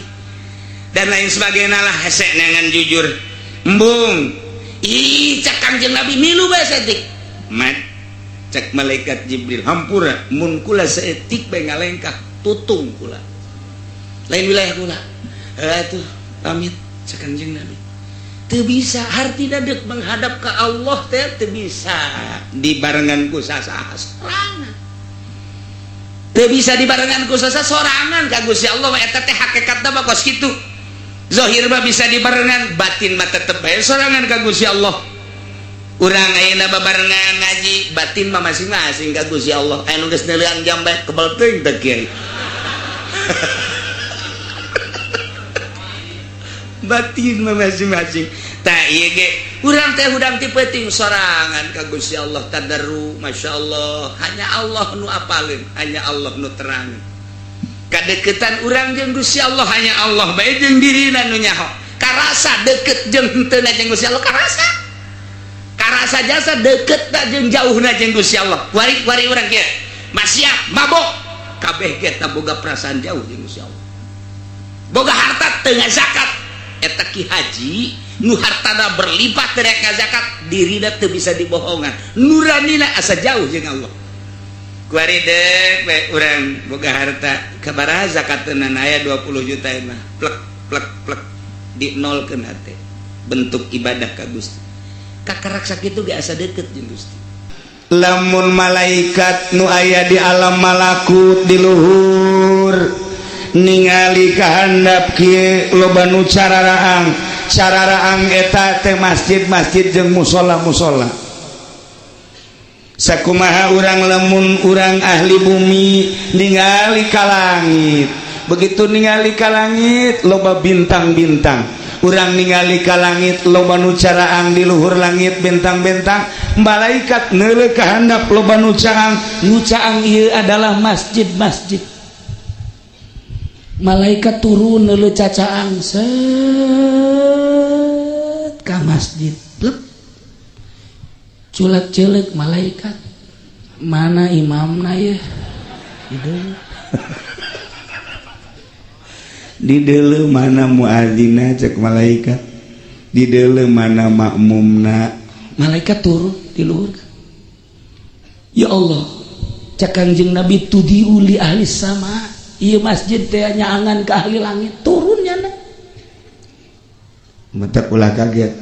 dan lain sebagainya lah, hese dengan jujur embung. Ih, cak Kangjeng Nabi, milu bae saeutik mat. Cak malaikat Jibril, "Hampura mun kula saeutik bae ngalengkah, tutung kula, lain wilayah kula." "Eh tuh pamit," cak Kangjeng Nabi, teu bisa. Hartina deuk menghadap ke Allah teh teu bisa dibarengan ku sasaha sorangan, teu bisa dibarengan ku sasaha sorangan ka Gusti Allah. Eta teh hakikatna mah kos kitu. Zahir mah bisa dibarengan, batin mah tetep bae sorangan ka Gusti Allah. Urang ayeuna babarengan ngaji, batin mah masing-masing ka Gusti Allah. Aya nu geus neuleuan jam bae, kebel teuing teh kiai. Batin mah masing-masing. Tah ieu ge urang teh hudang ti peuting sorangan ka Gusti Allah, tadarru. Masya Allah, hanya Allah nu apaleun, hanya Allah nu terang. Kadeketan urang jeung Gusti Allah hanya Allah bae jeung dirina nu nyaho. Karasa deket jeung henteu jeung Gusti Allah, karasa karasa jasa deket tak jeung jauhna jeung Gusti Allah. Wari-wari urang kieu maksiat, mabok, kabeh ge boga perasaan jauh jeung Gusti Allah. Boga harta teu ngazakat, eta ki haji nu hartana berlipat dari zakat, dirina teu bisa dibohongan, nuranina asa jauh jeung Allah. Kuari deuk we urang boga harta, kabaraha zakatna? Aya 20 juta mah plek plek plek. Di nolkeun hate bentuk ibadah ka Gusti. Kakarak sakitu ge asa deket jeung Gusti. Lamun malaikat nu aya di alam malakut di luhur ningali kahandap kieu loba nu cararaang, cararaang eta teh masjid-masjid jeung musola-musola. Sakumaha urang lamun urang ahli bumi ningali ka langit, begitu ningali ka langit loba bintang-bintang, urang ningali ka langit loba nu caraang di luhur langit bintang-bintang, malaikat neuleuh ka handap loba nu caang, nu caang ieu adalah masjid-masjid. Malaikat turun neuleuh cacaang set ka masjid. Plek. Culak ceulek malaikat. Mana imamna ye? Di deuleu mana muadzina cek malaikat, di deuleu mana makmumna. Malaikat turun di luhur. Ya Allah, cek Kangjeng Nabi tudiu li ahli sama. Ieu masjid teh nyaangan ke ahli langit, turun nyana. Matak ulah kaget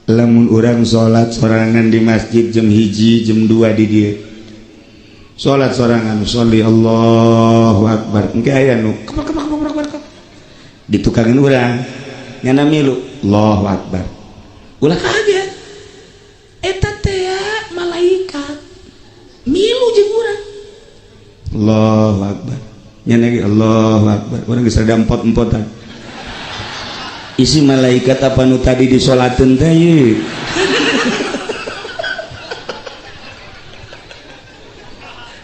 lamun urang salat sorangan di masjid jam 1 jam 2 di dieu. Salat sorangan sholli Allahu akbar. Engke aya nu keprak keprak keprak keprak. Ditukangin urang nyana milu Allahu akbar. Ulah kaget. Eta teh malaikat milu jeung urang. Allahu akbar. Nyana ge Allahu akbar. Urang geus rada empot-empotan. Isi malaikat apa nu tadi disolateun teh ieu?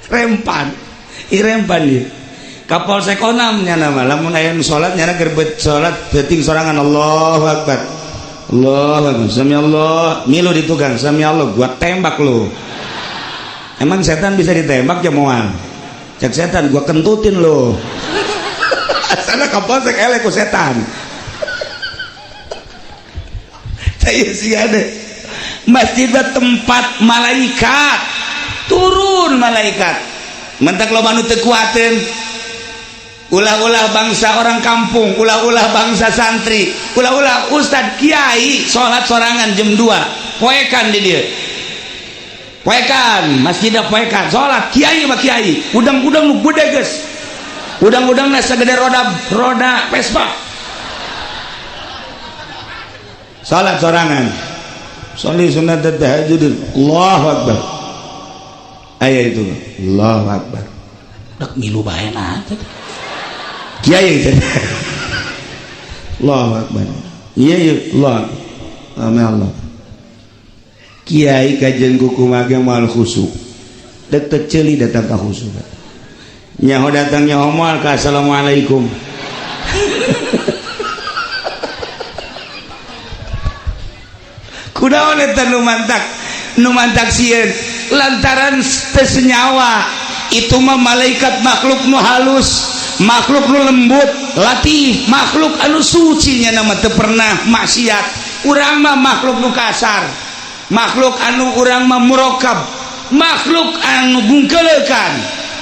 Rempan. Ieu rempan ieu. Kapolsek onam nyana mah lamun aya nu salat nyana gerbet salat beuting sorangan Allahu akbar. Allahu akbar. Sami Allah, milu di tukang sami Allah, gua tembak lu. Emang setan bisa ditembak ya moal? Cek setan gua kentutin lu. Asana kapolsek elek ku setan. Saya sih ada masjid tempat malaikat turun malaikat. Mentak loba nu teu kuateun. Ulah-ulah bangsa orang kampung, ulah-ulah bangsa santri, ulah-ulah ustad kiai salat sorangan jam 2 poekan di dieu. Poekan, masjidna poekan, salat kiai mah kiai, udang-udang nu gede geus. Udang-udangna sagede roda Vespa. Salat sorangan. Sholli sunat tahajud. Allahu akbar. Aya itu. Allahu akbar. Dak milu bae na. Kiai itu. Allahu akbar. Iya iya Allah. Amin Allah. Kiai kajian kukumaha ge moal khusuk. Dek teu ceuli datang ka khusuk. Nyaho datang nyaho moal ka assalamualaikum. Kunaon eta nu mantak sieun lantaran teu senyawa itu mah malaikat makhluk nu halus, makhluk nu lembut, latif, makhluk anu suci nya nama teu pernah maksiat. Urang mah makhluk nu kasar, makhluk anu urang mah murokab, makhluk anu bungkeleukan.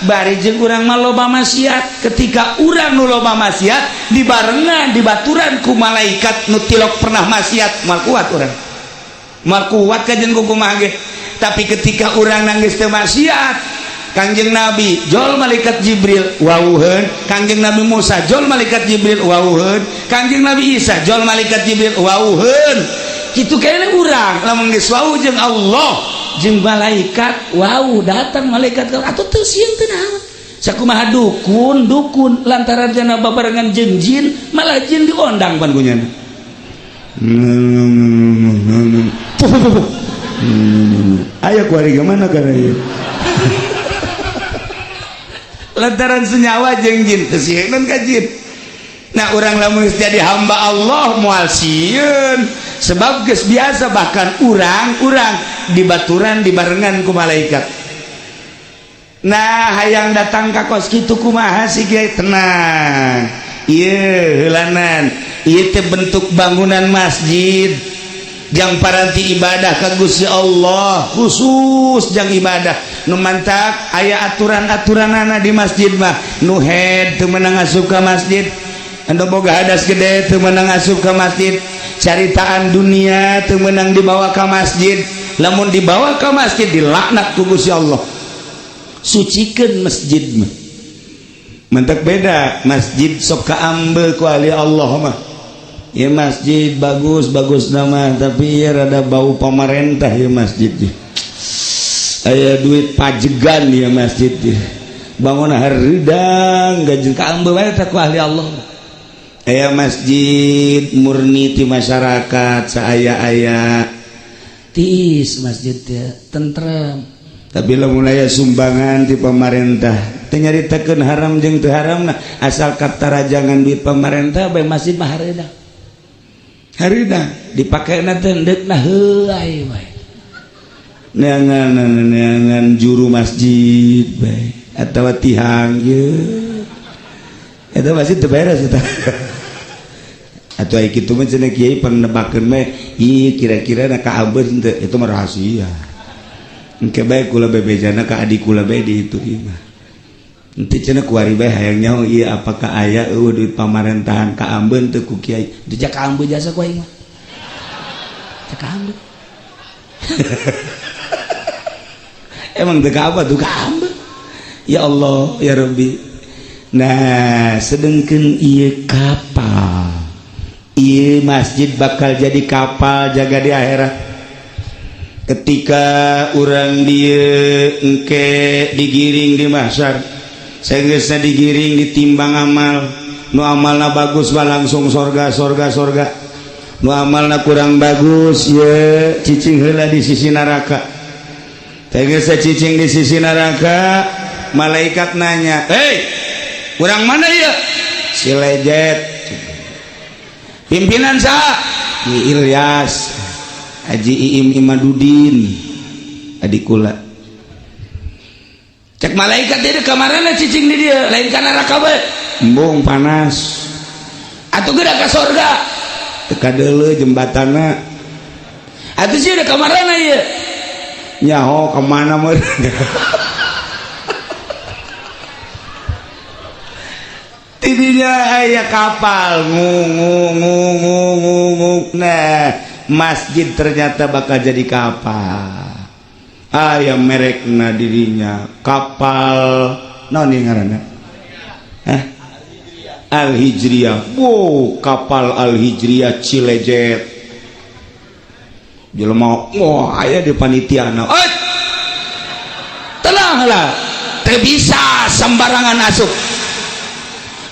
Bari jeung urang mah loba maksiat. Ketika urang nu loba maksiat dibarengan dibaturan ku malaikat nu tilok pernah maksiat, moal kuat urang. Moal kuat kajen kumaha ge. Tapi ketika urang nangis teu maksiat, Kangjeng Nabi jol malaikat Jibril wawuheun, Kangjeng Nabi Musa jol malaikat Jibril wawuheun, Kangjeng Nabi Isa jol malaikat Jibril wawuheun. Kitu kene urang lamun geus wawuh jeung Allah jeung malaikat wawuh datang malaikat atuh teu sieun teu naon. Sakumaha dukun dukun lantaran jana babarengan jeung jin malah jin diondang pan ku nyana. Ayo kuari gimana karena ieu? Lantaran senyawa jeung jin teu sieun ka jin. Nah urang lamun geus jadi hamba Allah moal sieun sebab geus biasa bahkan urang-urang dibaturan dibarengan ku malaikat. Nah hayang datang ka kos kitu kumaha sih kiai tenang. Ieu heulanan ieu teh bentuk bangunan masjid jang paranti ibadah ka Gusti Allah khusus jang ibadah nu mantak aya aturan-aturanana di masjid mah nu head teu meunang asup ka masjid Anu boga hadas gede teu meunang asup ka masjid, caritaan dunia teu meunang dibawa ka masjid. Lamun dibawa ka masjid dilaknat ku Gusti Allah. Sucikeun masjid mah. Mentek beda masjid sok kaambe ku ahli Allah mah. Ya masjid bagus bagus nama, tapi ya rada bau pamarentah ya masjid. Aya duit pajegan ya masjid. Bangun hareudang gajeun kaambe wae teh ku ahli Allah. Aya masjid murni ti masyarakat saaya-aya tiis masjid teh tentrem. Tapi lamun aya sumbangan ti pamarentah teu nyaritakeun haram jeung teu haramna, asal katarajangan duit pamarentah bae masjid mah hareudang. Hareudang dipakena teh endeukna heulai bae. Neangan neangan juru masjid bae atawa tihang ye. Eta masjid teu beres eta. Atuh aya kitu mah cenah kiai pangnebakeun mah ieu kira-kira na kaambeun teu, itu mah rahasia. Engke bae kula bebejana ka adik kula bae di itu ieu mah. Henteu cenah kuari bae hayang nyaho ieu apakah aya eueuh duit pamarentahan kaambeun teu ku kiai. Teu kaambeun jasa ku aing mah. Teu kaambeun. Emang teu kaapa tuh kaambeun. Ya Allah ya Rabbi. Nah, sedengkeun ieu kapal. Ieu masjid bakal jadi kapal jaga di akhirat. Ketika urang dieu engke digiring di mahsyar, sageusna digiring ditimbang amal, nu amalna bagus mah langsung sorga sorga sorga, nu amalna kurang bagus ye cicing heula di sisi neraka. Sageusna cicing di sisi neraka, malaikat nanya, "Hei, urang mana ieu?" Si Lejet. Pimpinan saha? Ki Ilyas, Haji Iim Imadudin, adik kula. Cek malaikat dia kamarana cicing di dia, lain ka neraka bae. Embung panas. Atuh geura ka sorga. Teu kadeuleu jembatanna. Atuh sih udah kamarana ieu. Nyaho kemana mah. Tidinya aya kapal ngung ngung ngung ngung ngung. Nah, masjid ternyata bakal jadi kapal. Aya merekna dirinya kapal naon ieu ngaranna? Hah? Al Hijriyah. Wow, kapal Al Hijriyah Cilejet. Jelema, wah aya di panitiana. Eh, tenanglah, teu bisa sembarangan asup.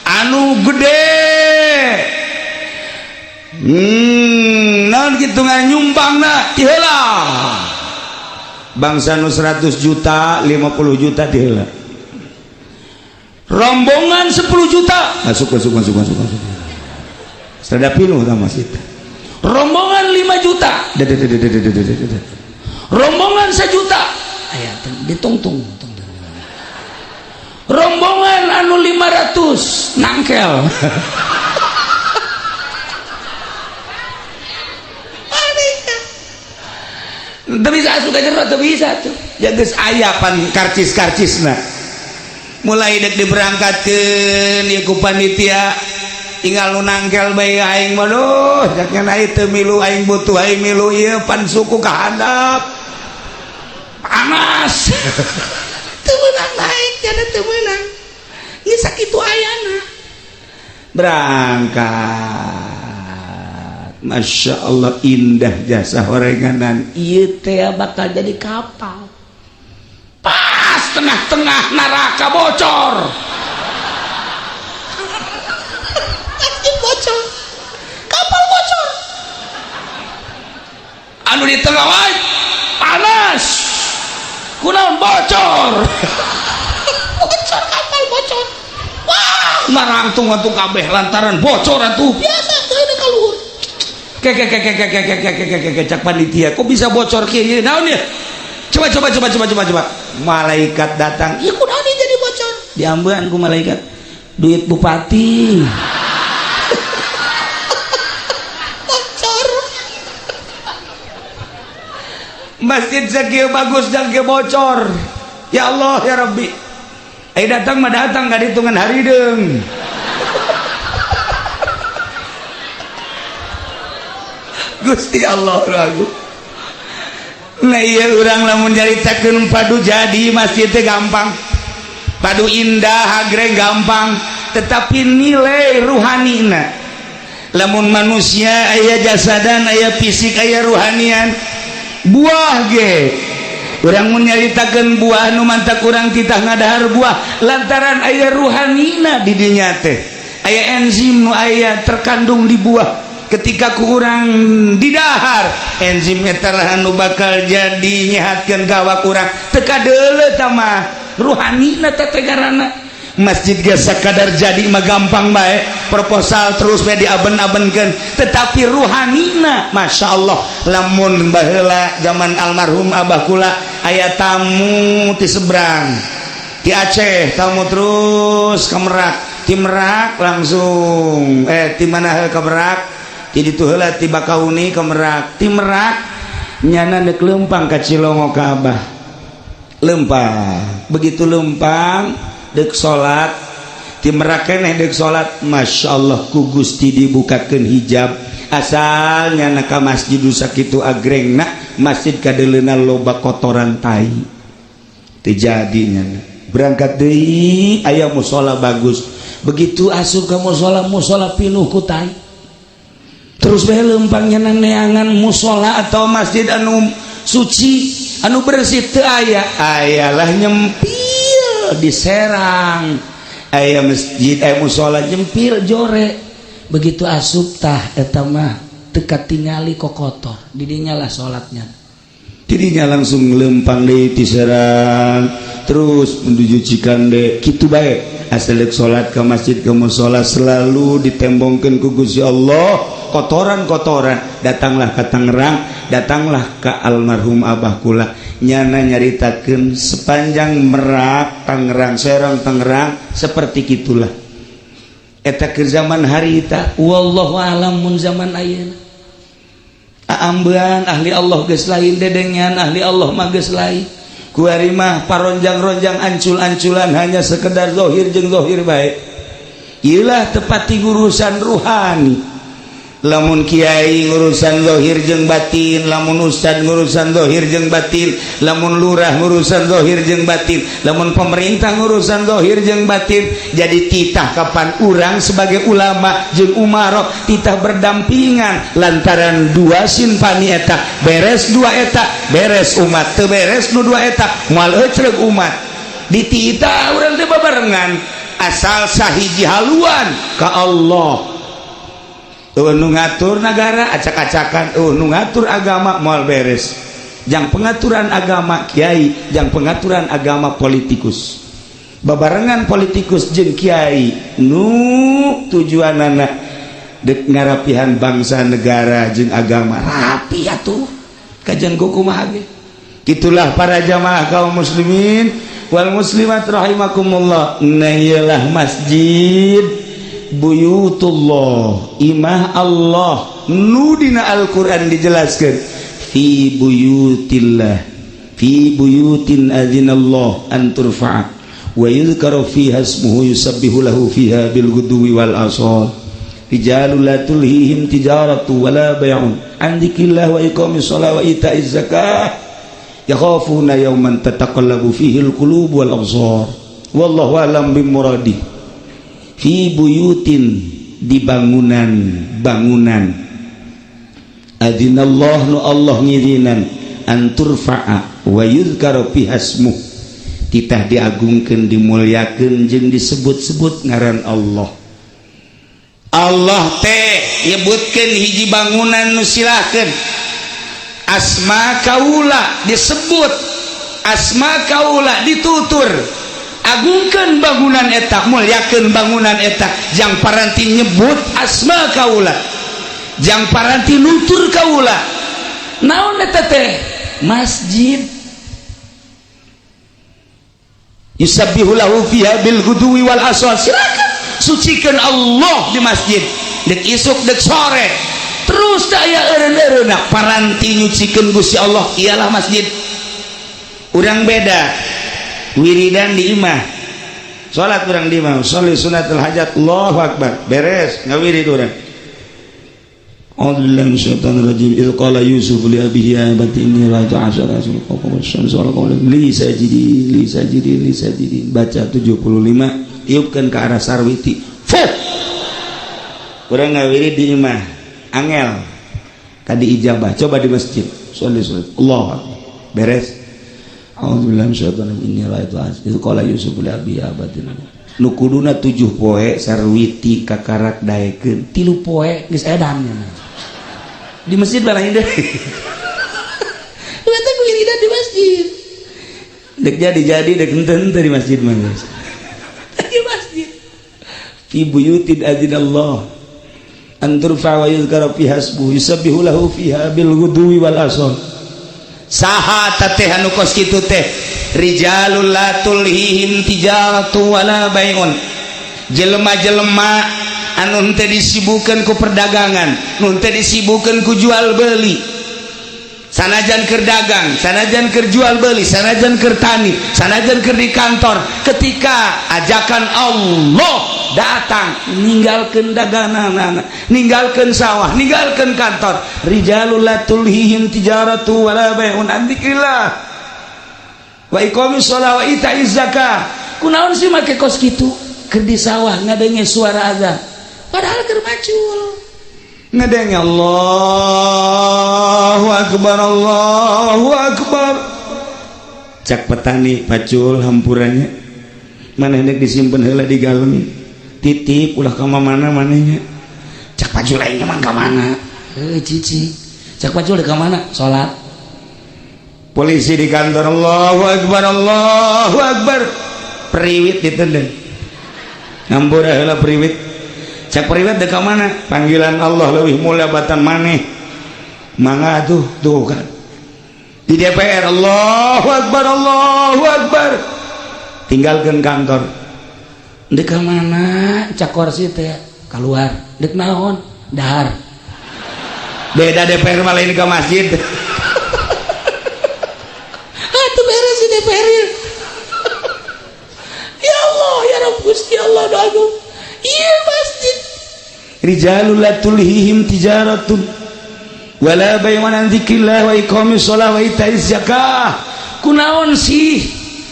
Anu gede naon kitu nyumbangna ti heula. Bangsa nu 100 juta, 50 juta ti heula. Rombongan 10 juta masuk masuk masuk masuk masuk. Sada pinuh tah masjid. Rombongan 5 juta. Rombongan 1 juta. Aya ditungtung. Rombongan anu 500 nangkel. Teu bisa asup ka jero, teu bisa tuh. Ya geus aya pan karcis-karcisna. Mulai dek diberangkatkeun ieu ku panitia, tinggal nu nangkel bae aing mah duh, jaknya aing teu milu aing butuh aing milu ieu pan suku ka handap. Panas. Teu meunang naik, jana teu meunang. Ieu sakitu ayana. Berangkat. Masya Allah indah jasa horenganan. Ieu teh bakal jadi kapal. Pas tengah-tengah neraka bocor. Masjid bocor. Kapal bocor. Anu di tengah wae panas. Kunaon bocor. Bocor kapal bocor. Wah, marangtung atuh kabeh lantaran bocor atuh. Biasa teu ka luhur. Kek cak panitia, kok bisa bocor kieu naon ya? Coba coba coba coba coba coba. Malaikat datang, ieu kunaon jadi bocor? Diambean ku malaikat. Duit bupati. Bocor. Masjid sakieu bagus dan ke bocor. Ya Allah ya Rabbi. Eh datang mah datang ka ditungan harideung. Gusti Allah lagu. Nah, iya, urang lamun nyaritakeun padu jadi masjid teh gampang, padu indah agreng gampang, tetapi nilai ruhanina, lamun manusia aya jasadan, aya fisik, aya ruhanian. Buah ge urang mun nyaritakeun buah nu mantak urang titah ngadahar buah lantaran aya ruhanina di dinya teh, aya enzim nu aya terkandung di buah. Ketika ku urang didahar, enzim eta lah nu bakal jadi nyehatkeun ka awak urang. Teu kadeuleu tah mah ruhanina teh ngaranna. Masjid ge sakadar jadi mah gampang bae, proposal terus bae diaben-abenkeun, tetapi ruhanina Masya Allah. Lamun baheula zaman almarhum abah kula aya tamu ti seberang, di Aceh, tamu terus ke Merak, ti Merak langsung ti mana ke Merak, ti ditu heula, ti Bakauni ke Merak, ti Merak nyana dek lempang ka Cilongo ka abah. Lempang, begitu lempang dek salat, ti Merak keneh dek salat. Masya Allah, ku Gusti dibukakeun hijab. Asalnya na ka masjid sakitu agrengna masjid, kadeleuna loba kotoran tai, teu jadi nyana. Berangkat deui, aya musola bagus. Begitu asup ke musola, musola pinuh ku tai. Terus bae lempangnya neangan musola atau masjid anu suci, anu bersih, teu aya. Ayalah nyempil di Serang, aya masjid, aya musola nyempil jore. Begitu asup tah, eta mah teu katingali kokotor. Didinya lah salatnya, tidinya langsung lempang deui ti Serang terus menuju Cikande. Kitu bae asal salat ke masjid, ke musola, selalu ditembongkeun ku Gusti Allah kotoran-kotoran. Datanglah ke Tangerang, datanglah ke almarhum abah kula. Nyana nyaritakeun sepanjang Merak Tangerang, Serang Tangerang, seperti gitulah eta ke zaman harita. Wallahu alam mun zaman ayeuna aambean ahli Allah geus lain, dedengan ahli Allah mah geus lain. Kuari mah paronjang-ronjang, ancul-anculan, hanya sekedar zohir jeung zohir bae. Iyalah tepati urusan ruhani. Lamun kiai ngurusan zohir jeung batin, lamun ustad ngurusan zohir jeung batin, lamun lurah ngurusan zohir jeung batin, lamun pemerintah ngurusan zohir jeung batin, jadi titah kapan urang sebagai ulama jeung umaro titah berdampingan, lantaran dua sinfani eta beres, dua eta beres, umat teu beres. Nu dua eta moal ecreg umat. Dititah urang teh babarengan asal sahiji haluan ka Allah. Nu ngatur negara acak-acakan, nu ngatur agama moal beres. Jang pengaturan agama kiai, jang pengaturan agama politikus, babarengan politikus jeung kiai nu tujuanana dek ngarapihan bangsa, negara jeung agama rapi atuh kajian kumaha ge. Itulah para jamaah kaum muslimin wal muslimat rahimakumullah. Nah, iyalah masjid, buyutullah, imah Allah nu dina Al-Qur'an dijelaskan fi buyutillah, fi buyutin adzinallah an turfa'a wa yuzkaru fiha ismuhu yusabbihu lahu fiha bil ghudwi wal asal rijalul la tulhihim tijaratu wala bay'un an dzikrillah wa iqamis shalah wa ita'iz zakah yakhafuna yawman tataqallabu fihi al qulub wal absar. Wallahu a'lam bimuradi. Fi buyutin, di bangunan bangunan, adzinallah, nu Allah ngizinan, an turfa'a wa yuzkaru fiha ismuh, titah diagungkeun, dimuliakeun jeung disebut-sebut ngaran Allah. Allah teh nyebutkeun hiji bangunan nu silahkeun asma kaula disebut, asma kaula ditutur. Agungkan bangunan eta, muliakan bangunan eta, jang paranti nyebut asma kaula, jang paranti nutur kaula. Naon eta teh? Masjid. Yusabbihu lahu fiha bil ghudwi wal asal. Silakan sucikan Allah di masjid dek isuk dek sore terus tak aya eureun-eureunna paranti nyucikeun Gusti Allah. Ialah masjid. Urang beda, wiridan di imah, salat urang di imah, sholli sunnatul hajat, Allahu akbar, beres ngawirid urang. A'udzubillahi minasyaitonir rajim. Idz qala Yusuf li abihi ya abati inni ra'aytu asyara kawkaban wasyamsa wal qamara li sajidin li sajidin li sajidin. Baca 75, tiupkan ke arah Sarwiti. Fuh. Kurang ngawirid di imah. Angel. Tadi ijabah. Coba di masjid. Sholli sholli. Allah akbar. Beres. A'udzubillahi minasyaitonir rajim. Inni ra'aytu asyara. Idz qala Yusuf li abihi ya abati. Nu kuduna 7 poe Sarwiti kakarak daekeun 3 poe geus edan nya. Di masjid lain deh. Eta wiridan di masjid. Dek jadi dek henteu di masjid mah geus. Di masjid. Fi buyutin adzinallah an turfa wa yuzkara fiha ismuhu yusabbihu lahu fiha bil ghudwi wal asal. Saha teh anu kos kitu teh? Rijalul la tulhihim tijaratu wala bai'un. Jelema-jelema anu henteu disibukeun ku perdagangan, nu henteu disibukeun ku jual beli. Sanajan keur dagang, sanajan keur jual beli, sanajan keur tani, sanajan keur di kantor, ketika ajakan Allah datang, ninggalkeun dagangan, ninggalkeun sawah, ninggalkeun kantor. Rijalul la tulhihim tijaratu wala bai'un an dzikrillah wa iqamis shalah wa ita'iz zakah. Kunaon sih make kos kitu? Keur di sawah ngadenge suara azan. Padahal keur macul. Ngadenge Allahu akbar, Allahu akbar. Cak petani, "Pacul, hampurannya, maneh dek disimpen heula di galon, titip ulah ka mana manehnya." Cak pacul, "Aing mah ka mana?" "Heuh, cici." Cak pacul, "Ka mana?" "Salat." Polisi di kantor, Allahu akbar, Allahu akbar. Priwit ditendang, ngampura heula priwit. Cak priwit, "Dek ka mana?" "Panggilan Allah lebih mulia batan maneh, mangga tuh." Tuh kan di DPR, Allahu akbar, Allahu akbar, tinggalkan kantor. "Dek ka mana?" Cak korsi teh, "Keluar." "Dek naon?" "Dahar." Beda DPR malah, ini ke masjid. Ah, tuh beres di DPR. Ya Allah, ya Rabb, Gusti Allah, doa. Iya, masjid. Rijalul la tulhihim tijaratun wala bay'un an dzikrillah wa iqamis shalah wa ita'iz zakah. Kunaon sih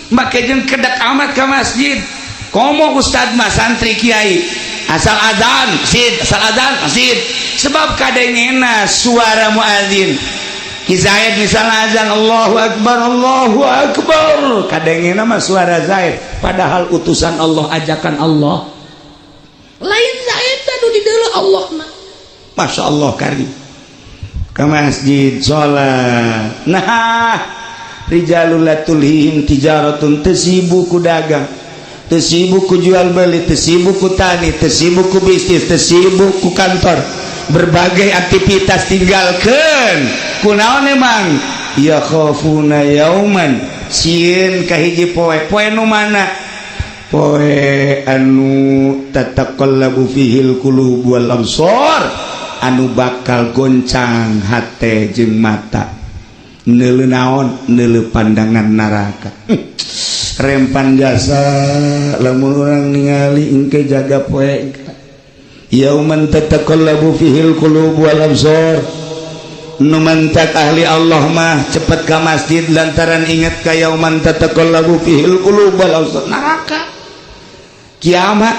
make jeung kedak amat ka masjid? Komo ustad mah, santri kiai, asal azan masjid, asal azan masjid, sebab kadengena suara muadzin. Ki Zaid misalnya azan, Allahu akbar, Allahu akbar, kadengena mah suara Zaid, padahal utusan Allah, ajakan Allah lain. Zaid anu di Allah mah. Masya Allah, karim ke masjid sholat. Nah, rijalul la tulhihim tijaratun, teu sibuk ku dagang, teu sibuk ku jual beli, teu sibuk ku tani, teu sibuk ku bisnis, teu sibuk ku kantor, berbagai aktivitas tinggalkan. Kunaon emang? Ya khafuna yauman, sieun ka hiji poe. Poe nu mana? Poe anu tataqallabu fihil qulub wal absar, anu bakal goncang hate jeung mata. Neuleu naon? Neuleu pandangan neraka. Rempan jasa lamun urang ningali engke jaga poe yauman tataqallabu fihil qulub wal absar. Nu mantak ahli Allah mah cepet ka masjid lantaran ingat ka yauman tataqallabu fihil qulub wal absar, neraka, kiamat.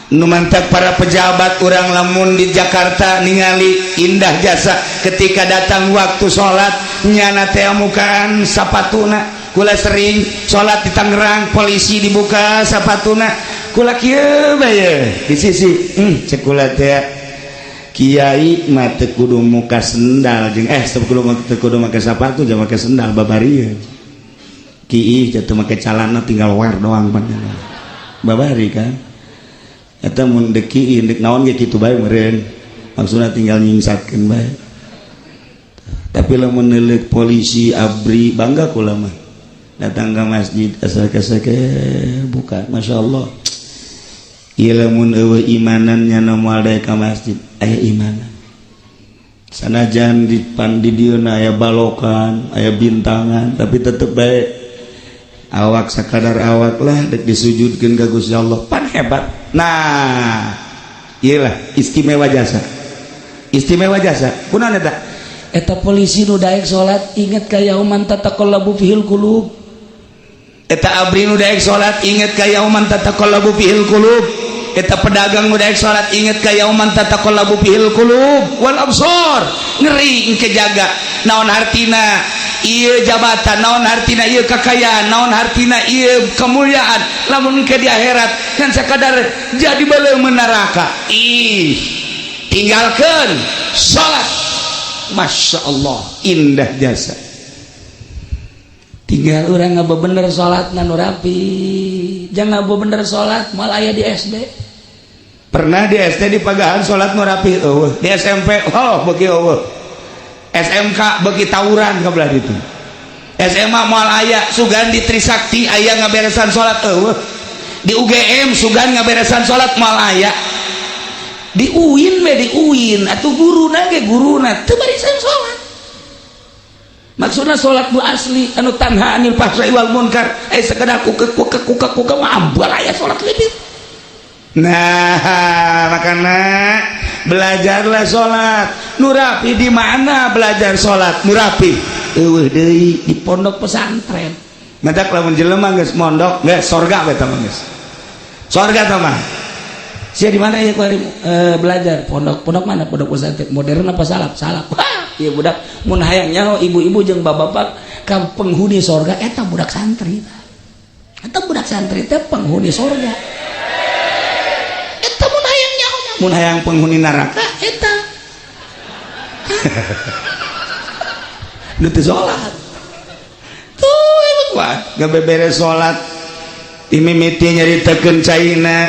Nu mantak para pejabat urang lamun di Jakarta ningali indah jasa, ketika datang waktu sholat nyana teh mukaan sapatuna. Kula sering sholat di Tangerang, polisi dibuka sapatuna, kula kieu bae di sisi, cek kula teh, kiai mah teu kudu muka sendal jeung teu kudu make sapatu jeung make sendal babari. Kiai teu make calana, tinggal wear doang pan babari kan. Eta mun dek kiai dek naon ge kitu bae meureun, maksudna tinggal nyingsatkeun bae. Tapi lamun neuleuk polisi, ABRI, bangga kula mah. Datang ke masjid asal kasake buka, Masya Allah. Ieu lamun eueuh imanannya moal daek ka masjid. Aya imanan sanajan di pan di dieu aya balokan, aya bintangan, tapi tetep bae awak sakadar awak lah dek disujudkeun ka Gusti Allah, pan hebat. Nah, iyalah istimewa jasa. Istimewa jasa. Kunaon eta? Eta polisi nu daek salat inget ka yauman tataqallabu fihil qulub. Eta abri nu daek salat inget ka yauman tataqallabu fihil qulub. Eta pedagang nu daek salat inget ka yauman tataqallabu fihil qulub wal absar. Ngeri engke jaga. Naon hartina ieu jabatan, naon hartina ieu kekayaan, naon hartina ieu kemuliaan lamun engke di akhirat kan sakadar jadi beuleum neraka. Ih, tinggalkeun salat. Masya Allah, indah jasa. Tinggal urang ngabebener salat nu rapi. Jangan ngabebener salat moal aya di SD. Pernah di SD di pagahan salat nu rapi euweuh. Di SMP, oh, beuki euweuh. SMK beuki tawuran ka belah ditu. SMA moal aya, sugan di Trisakti aya ngaberesan salat euweuh. Di UGM sugan ngaberesan salat moal aya. Di UIN we, di UIN atuh guruna ge, guruna teu barisan salat. Maksudna salat nu asli anu tanha anil fahsai wal munkar, eh, sekedar kuke kuke kuke kuke mah ambal aya salat lebih. Nah, makanya belajarlah salat nu rapi. Di mana belajar salat nu rapi? Euweuh deui, di pondok pesantren. Matak lamun jelema geus mondok geus sorga we mah, geus sorga tah mah. Sia di mana ya kuari belajar pondok? Pondok mana? Pondok pesantren modern apa salaf? Salaf. Iya, budak mun hayang nyaho ibu-ibu jeung bapak-bapak ka penghuni sorga eta budak santri. Eta budak santri teh penghuni sorga. Eta mun hayang nyaho. Mun hayang penghuni neraka eta nu teu salat. Tuh emang kuat gak beberes salat, dimimiti nyaritakeun caina,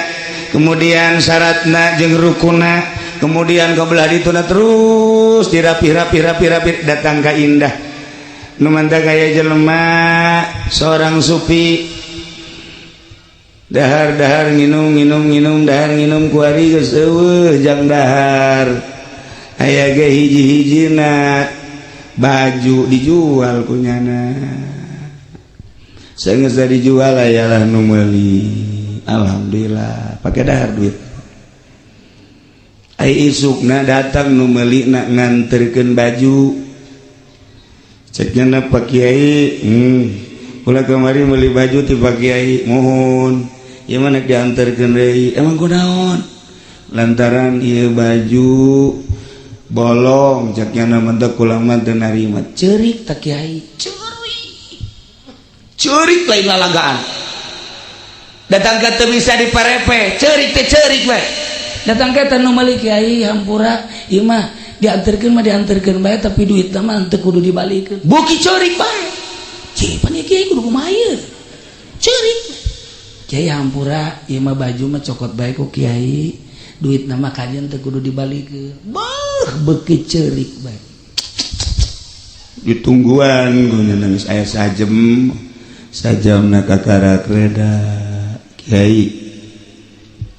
kemudian syaratna jeung rukuna, kemudian ke belah dituna, terus dirapi-rapi rapi-rapi, datang ka indah nu mantap kaya jelema seorang sufi, dahar dahar, nginum nginum nginum, dahar nginum. Kuari geus euweuh jang dahar, aya ge hiji-hijina baju dijual kunyana. Sanggeus dijual, ayalah nu meuli, alhamdulillah pakai dahar duit. Ai isukna datang nu meuli na nganterkeun baju. Ceknya na, "Pak Kiai, kula kamari meuli baju ti Pak Kiai." "Mohon, ieu mah dianterkeun deui." "Emang kunaon?" "Lantaran ieu baju bolong," ceknya na, "mentek kula mah teu narima." Ceurik tak Kiai, ceurik ceurik, lain lalagaan. Datang ke teu bisa diparepe, ceurik teh ceurik we. Datang ke nu meuli, "Kiai, hampura, ieu mah dianterkeun mah dianterkeun bae, tapi duitna mah teu kudu dibalikeun." Buki ceurik bae. Cipan ya Kiai, kudu kumaha ieu? Ceurik. "Kiai, hampura, ieu mah baju mah cokot bae ku Kiai, duitna mah kajian teu kudu dibalikeun." Beuh, beuki ceurik bae. Ditungguan guna nangis aya sajem sajam na kakarak reda. "Kiai,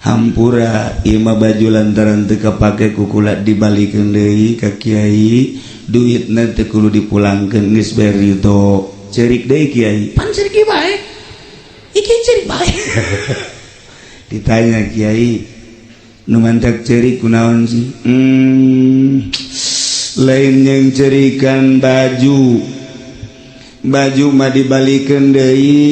hampura, ieu mah baju lantaran teu kapake ku kula dibalikeun deui ka Kiai, duitna teu kudu dipulangkeun, geus bae ridho." Ceurik deui Kiai. Pan ceurik bae iki, ceurik bae. Ditanya Kiai, "Nu mantak ceurik kunaon sih?" Lain yang cerikan baju, baju mah dibalikeun deui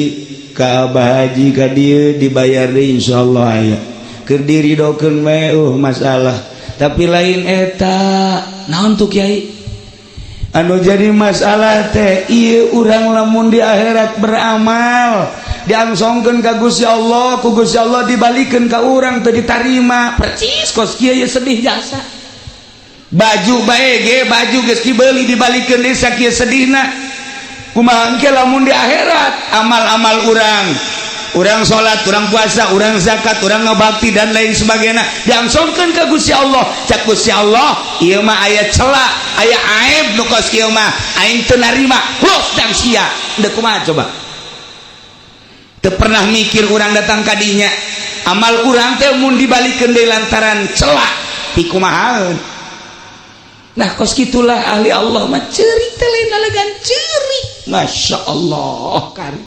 ka Abah Haji ka dieu, dibayar deui insyaallah, aya keur diridokeun we masalah, tapi lain eta." Naon tuh, Kiai? Anu jadi masalah teh ieu, urang lamun di akhirat beramal diangsongkeun ka Gusti Allah, ku Gusti Allah dibalikeun ka urang teu ditarima, percis kos kieu ye, sedih jasa. Baju bae ge, baju geus dibeli dibalikeun deui sakieu sedihna, kumaha engke lamun di akhirat amal-amal urang, urang salat, urang puasa, urang zakat, urang ngabakti dan lain sebagainya diangsongkeun ka Gusti Allah, cak Gusti Allah, "Ieu mah aya cela, aya aib nu kos kieu mah aing teu narima, hus dang sia." Deuk kumaha coba? Teu pernah mikir urang datang ka dinya, amal urang teh mun dibalikeun deui lantaran cela, pikumahaeun? Nah, kos gitulah ahli Allah mah, ceurik teh lain lalagan, ceurik. Masya Allah kari.